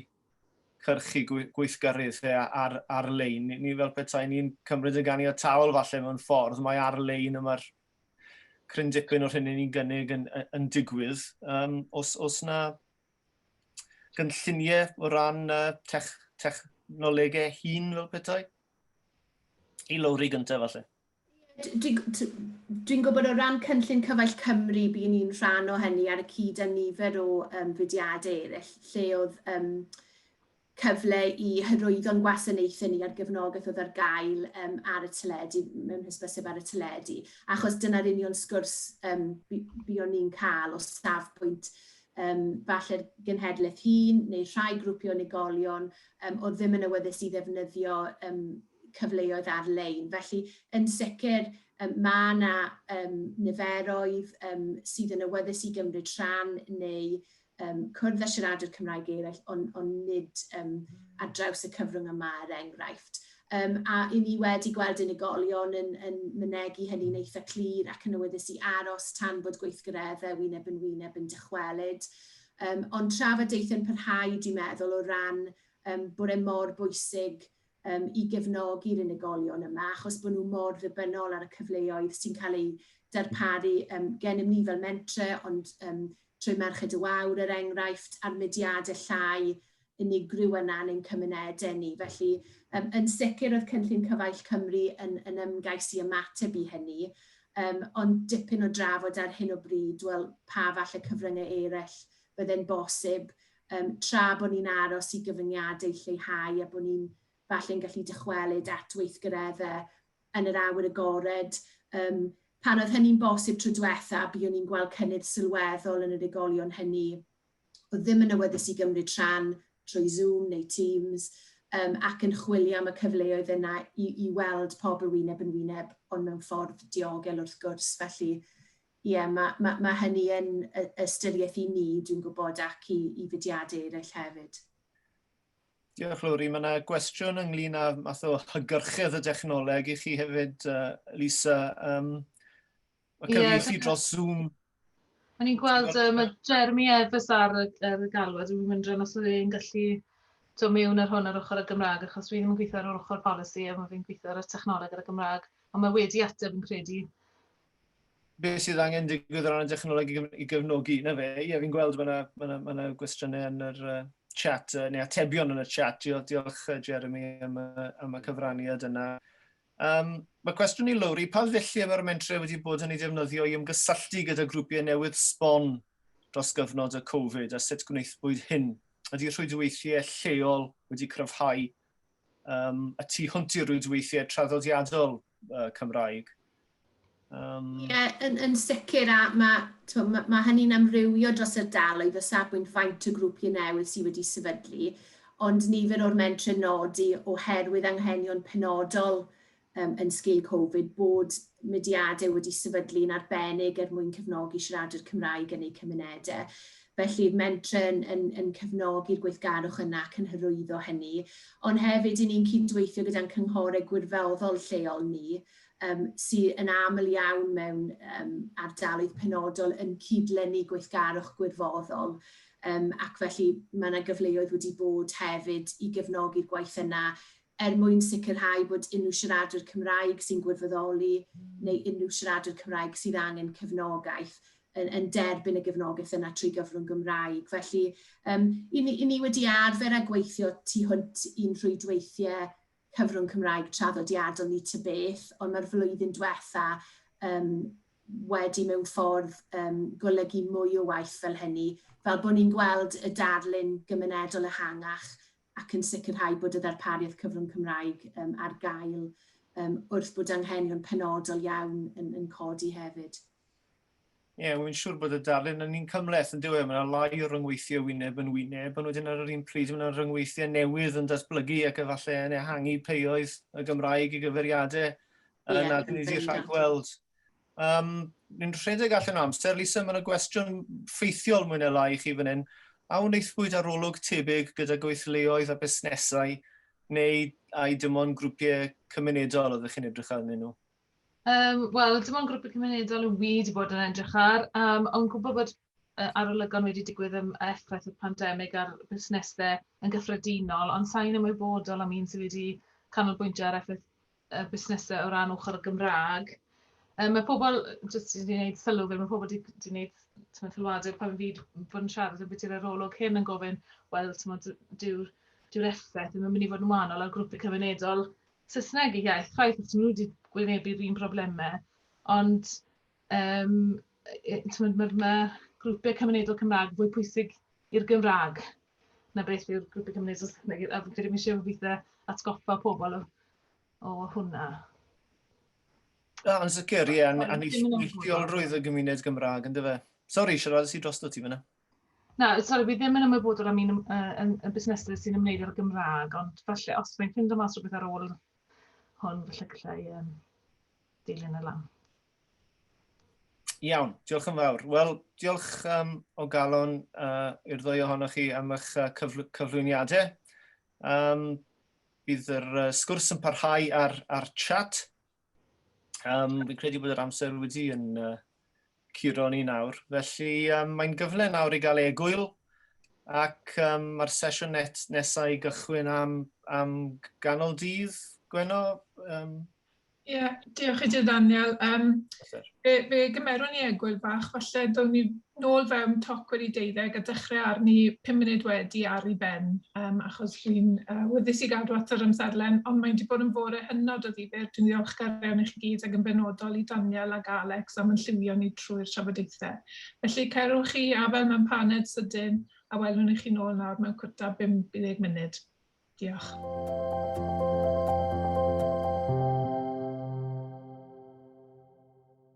cyrchu gweithgareddau ar-lein? Ni fel petai ni'n cymryd y ganiataol falle mewn ffordd, mae ar-lein y mae'r cryn dipyn o'r hyn ni'n gynnig yn digwydd. Os na gynlluniau o ran technolegau hyn fel petai? I Lowri gyntaf falle. Dwi'n gwybod o ran cynllun Cyfaill Cymru, buon ni'n rhan o hynny ar y cyd â nifer o fudiadau eraill, lle oedd cyfle i hyrwyddo'n gwasanaethau ni ar gefnogaeth oedd ar gael ar y teledu, mewn hysbyseb ar y teledu, achos dyna'r union sgwrs buon ni'n cael o safbwynt falle'r genhedlaeth hŷn neu rhai grwpiau unigolion oedd ddim yn awyddus i ddefnyddio cyfleoedd ar-lein. Felly, yn sicr, mae yna niferoedd sydd yn awyddus i gymryd rhan neu cwrdd â siaradwyr Cymraeg eraill, ond nid ar draws y cyfrwng yma, er enghraifft. A i ni wedi gweld unigolion yn mynegi hynny'n eitha clir ac yn awyddus i aros tan bod gweithgareddau wyneb yn wyneb yn dychwelyd. Ond trafodaethau'n parhau, dwi'n meddwl, o ran bod e mor bwysig i gefnogi'r unigolion yma, achos bod nhw mor ddibynnol ar y cyfleoedd sy'n cael eu darparu gennym ni fel mentre, ond trwy Merched y Wawr, er enghraifft, a'r mudiadau llai unigryw yna yn ein cymunedau ni. Felly, yn sicr oedd cynllun Cyfaill Cymru yn ymgais i ymateb i hynny, ond dipyn o drafod ar hyn o bryd, wel, pa falle cyfryngau eraill byddai'n bosib, tra bod ni'n aros i gyfyngiadau lleihau a bod ni'n falle'n gallu dychwelyd at weithgareddau yn yr awyr agored. Pan oedd hynny'n bosib tro diwetha, buon ni'n gweld cynnydd sylweddol yn yr unigolion hynny oedd ddim yn awyddus i gymryd rhan trwy Zoom neu Teams, ac yn chwilio am y cyfleoedd yna i weld pobl wyneb yn wyneb, ond mewn ffordd diogel wrth gwrs. Felly, ie, yeah, mae hynny yn ystyriaeth i ni, dwi'n gwybod, ac i fudiadau eraill hefyd. Diolch, Lowri. Mae yna gwestiwn ynglyn â math o hygyrchedd y dechnoleg i chi hefyd, Lisa. Mae cyfieithu dros Zoom. O'n i'n gweld mae Jeremy Evans ar y galwad. Dwi'n mynd os oedd e'n gallu dod mewn ar hwn ar ochr y Gymraeg, achos dwi ddim yn gweithio ar yr ochr polisi, a mae fi'n gweithio ar y technoleg ar y Gymraeg. Ond mae wedi ateb yn credu. Beth sydd angen digwydd o ran y dechnoleg i gefnogi? Na fe, ie, fi'n gweld mae yna ma ma ma gwestiynau yn yr chat, neu atebion yn y chat. Diolch, diolch Jeremy am, am y cyfraniad yna. Mae cwestiwn i Lowri, pa ddulliau mae'r mentrau wedi bod yn ei defnyddio i ymgysylltu gyda grwpiau newydd sbon dros gyfnod y Covid a sut gwnaethpwyd hyn? Ydy rhwydweithiau lleol wedi cryfhau y tu hwnt i rwydweithiau traddodiadol Cymraeg? Ie, yeah, yn sicr, a mae ma, ma hynny'n amrywio dros yr ardaloedd o safbwynt faint o grwpiau newydd sydd wedi sefydlu, ond nifer o'r mentrau nodi oherwydd anghenion penodol yn sgil Covid bod mudiadau wedi sefydlu yn arbennig er mwyn cefnogi siaradwyr Cymraeg yn eu cymunedau. Felly'r mentrau yn cefnogi'r gweithgarwch yna ac yn hyrwyddo hynny. Ond hefyd, i ni'n cydweithio gyda'n cynghorau gwirfoddol lleol ni, sydd yn aml iawn mewn ardaloedd penodol yn cydlynu gweithgarwch gwirfoddol. Ac felly mae yna gyfleoedd wedi bod hefyd i gefnogi'r gwaith yna er mwyn sicrhau bod unrhyw siaradwyr Cymraeg sy'n gwirfoddoli neu unrhyw siaradwyr Cymraeg sydd angen cefnogaeth yn derbyn y gefnogaeth yna trwy gyfrwng Gymraeg. Felly, i ni wedi arfer â gweithio tu hwnt i'n rhwydweithiau cyfrwng Cymraeg traddodiadol ni ta beth, ond mae'r flwyddyn diwetha wedi mewn ffordd golygu mwy o waith fel hynny, fel bod ni'n gweld y darlun gymunedol ehangach ac yn sicrhau bod y ddarpariaeth cyfrwng Cymraeg ar gael wrth bod anghenion penodol iawn yn codi hefyd. Ie, yeah, wy'n siŵr bod y darlun yn un cymhleth yn diwedd. Mae yna lai o ryngweithio wyneb yn wyneb, ond wedyn ar yr un pryd mae yna ryngweithiau newydd yn datblygu ac efallai yn ehangu peuoedd y Gymraeg i gyfeiriadau nad ni wedi rhagweld. Ni'n rhedeg allan o amser. Lisa, mae yna gwestiwn ffeithiol mwy neu lai i chi fan hyn. A wnaethpwyd arolwg tebyg gyda gweithleoedd a busnesau neu ai dim ond grwpiau cymunedol oeddech chi'n edrych arnyn nhw? Wel, dim ond grwpiau cymunedol y wi wedi bod yn edrych ar, ond gwybod bod arolygon wedi digwydd am effaith y pandemig ar busnesau yn gyffredinol, ond sa'n ymwybodol am un sydd wedi canolbwyntio ar effaith busnesau o ran ochr y Gymraeg. Mae pobl, jyst wedi gwneud sylw fe, mae pobl wedi gwneud sylwadau pan fi wedi bod yn siarad ambiti'r arolwg hyn yn gofyn, wel, dyw'r dyw effaith ddim yn mynd i fod yn wahanol ar grwpiau cymunedol Saesneg eu iaith, chwaith, achos maen nhw wedi gwynebu'r un problemau, ond mae grwpiau cymunedol Cymraeg fwy pwysig i'r Gymraeg na beth yw'r grwpiau cymunedol Saesneg, a fi'n credu mi eisiau weithiau atgoffa pobl o hwnna. Ah, yn sicr, ie, a neilltuolrwydd y gymuned Gymraeg, ynddo fe? Sori, siarad i drosto ti fyna. Na, sori, fi ddim yn ymwybodol am un y busnesau sy'n ymwneud â'r Gymraeg, ond falle os fi'n ffindo mas rhywbeth ar ôl hwn, falle gallai dilyn y lan. Iawn, diolch yn fawr. Wel, diolch o galon i'r ddwy ohonoch chi am eich cyflwyniadau. Bydd yr sgwrs yn parhau ar chat. Fi'n credu bod yr amser wedi yn curo ni nawr. Felly mae'n gyfle nawr i gael egwyl ac mae'r sesiwn net nesaf i gychwyn am ganol dydd, Gwenno? Ie, yeah, diolch i ti, Daniel. Fe gymerwn ni egwyl bach, falle down ni nôl fewn toc wedi 12 a dechrau arni 5 munud wedi ar ei ben, achos dwi'n wyddys i gadw at yr amserlen, ond mae'n wedi bod yn fore hynod o ddifyr. Dwi'n ddiolchgar iawn i chi gyd ac yn benodol i Daniel ac Alex am yn llywio ni trwy'r trafodaethau. Felly cerwch chi afel mewn paned sydyn a welwn i chi nôl nawr mewn cwta 50 munud. Diolch.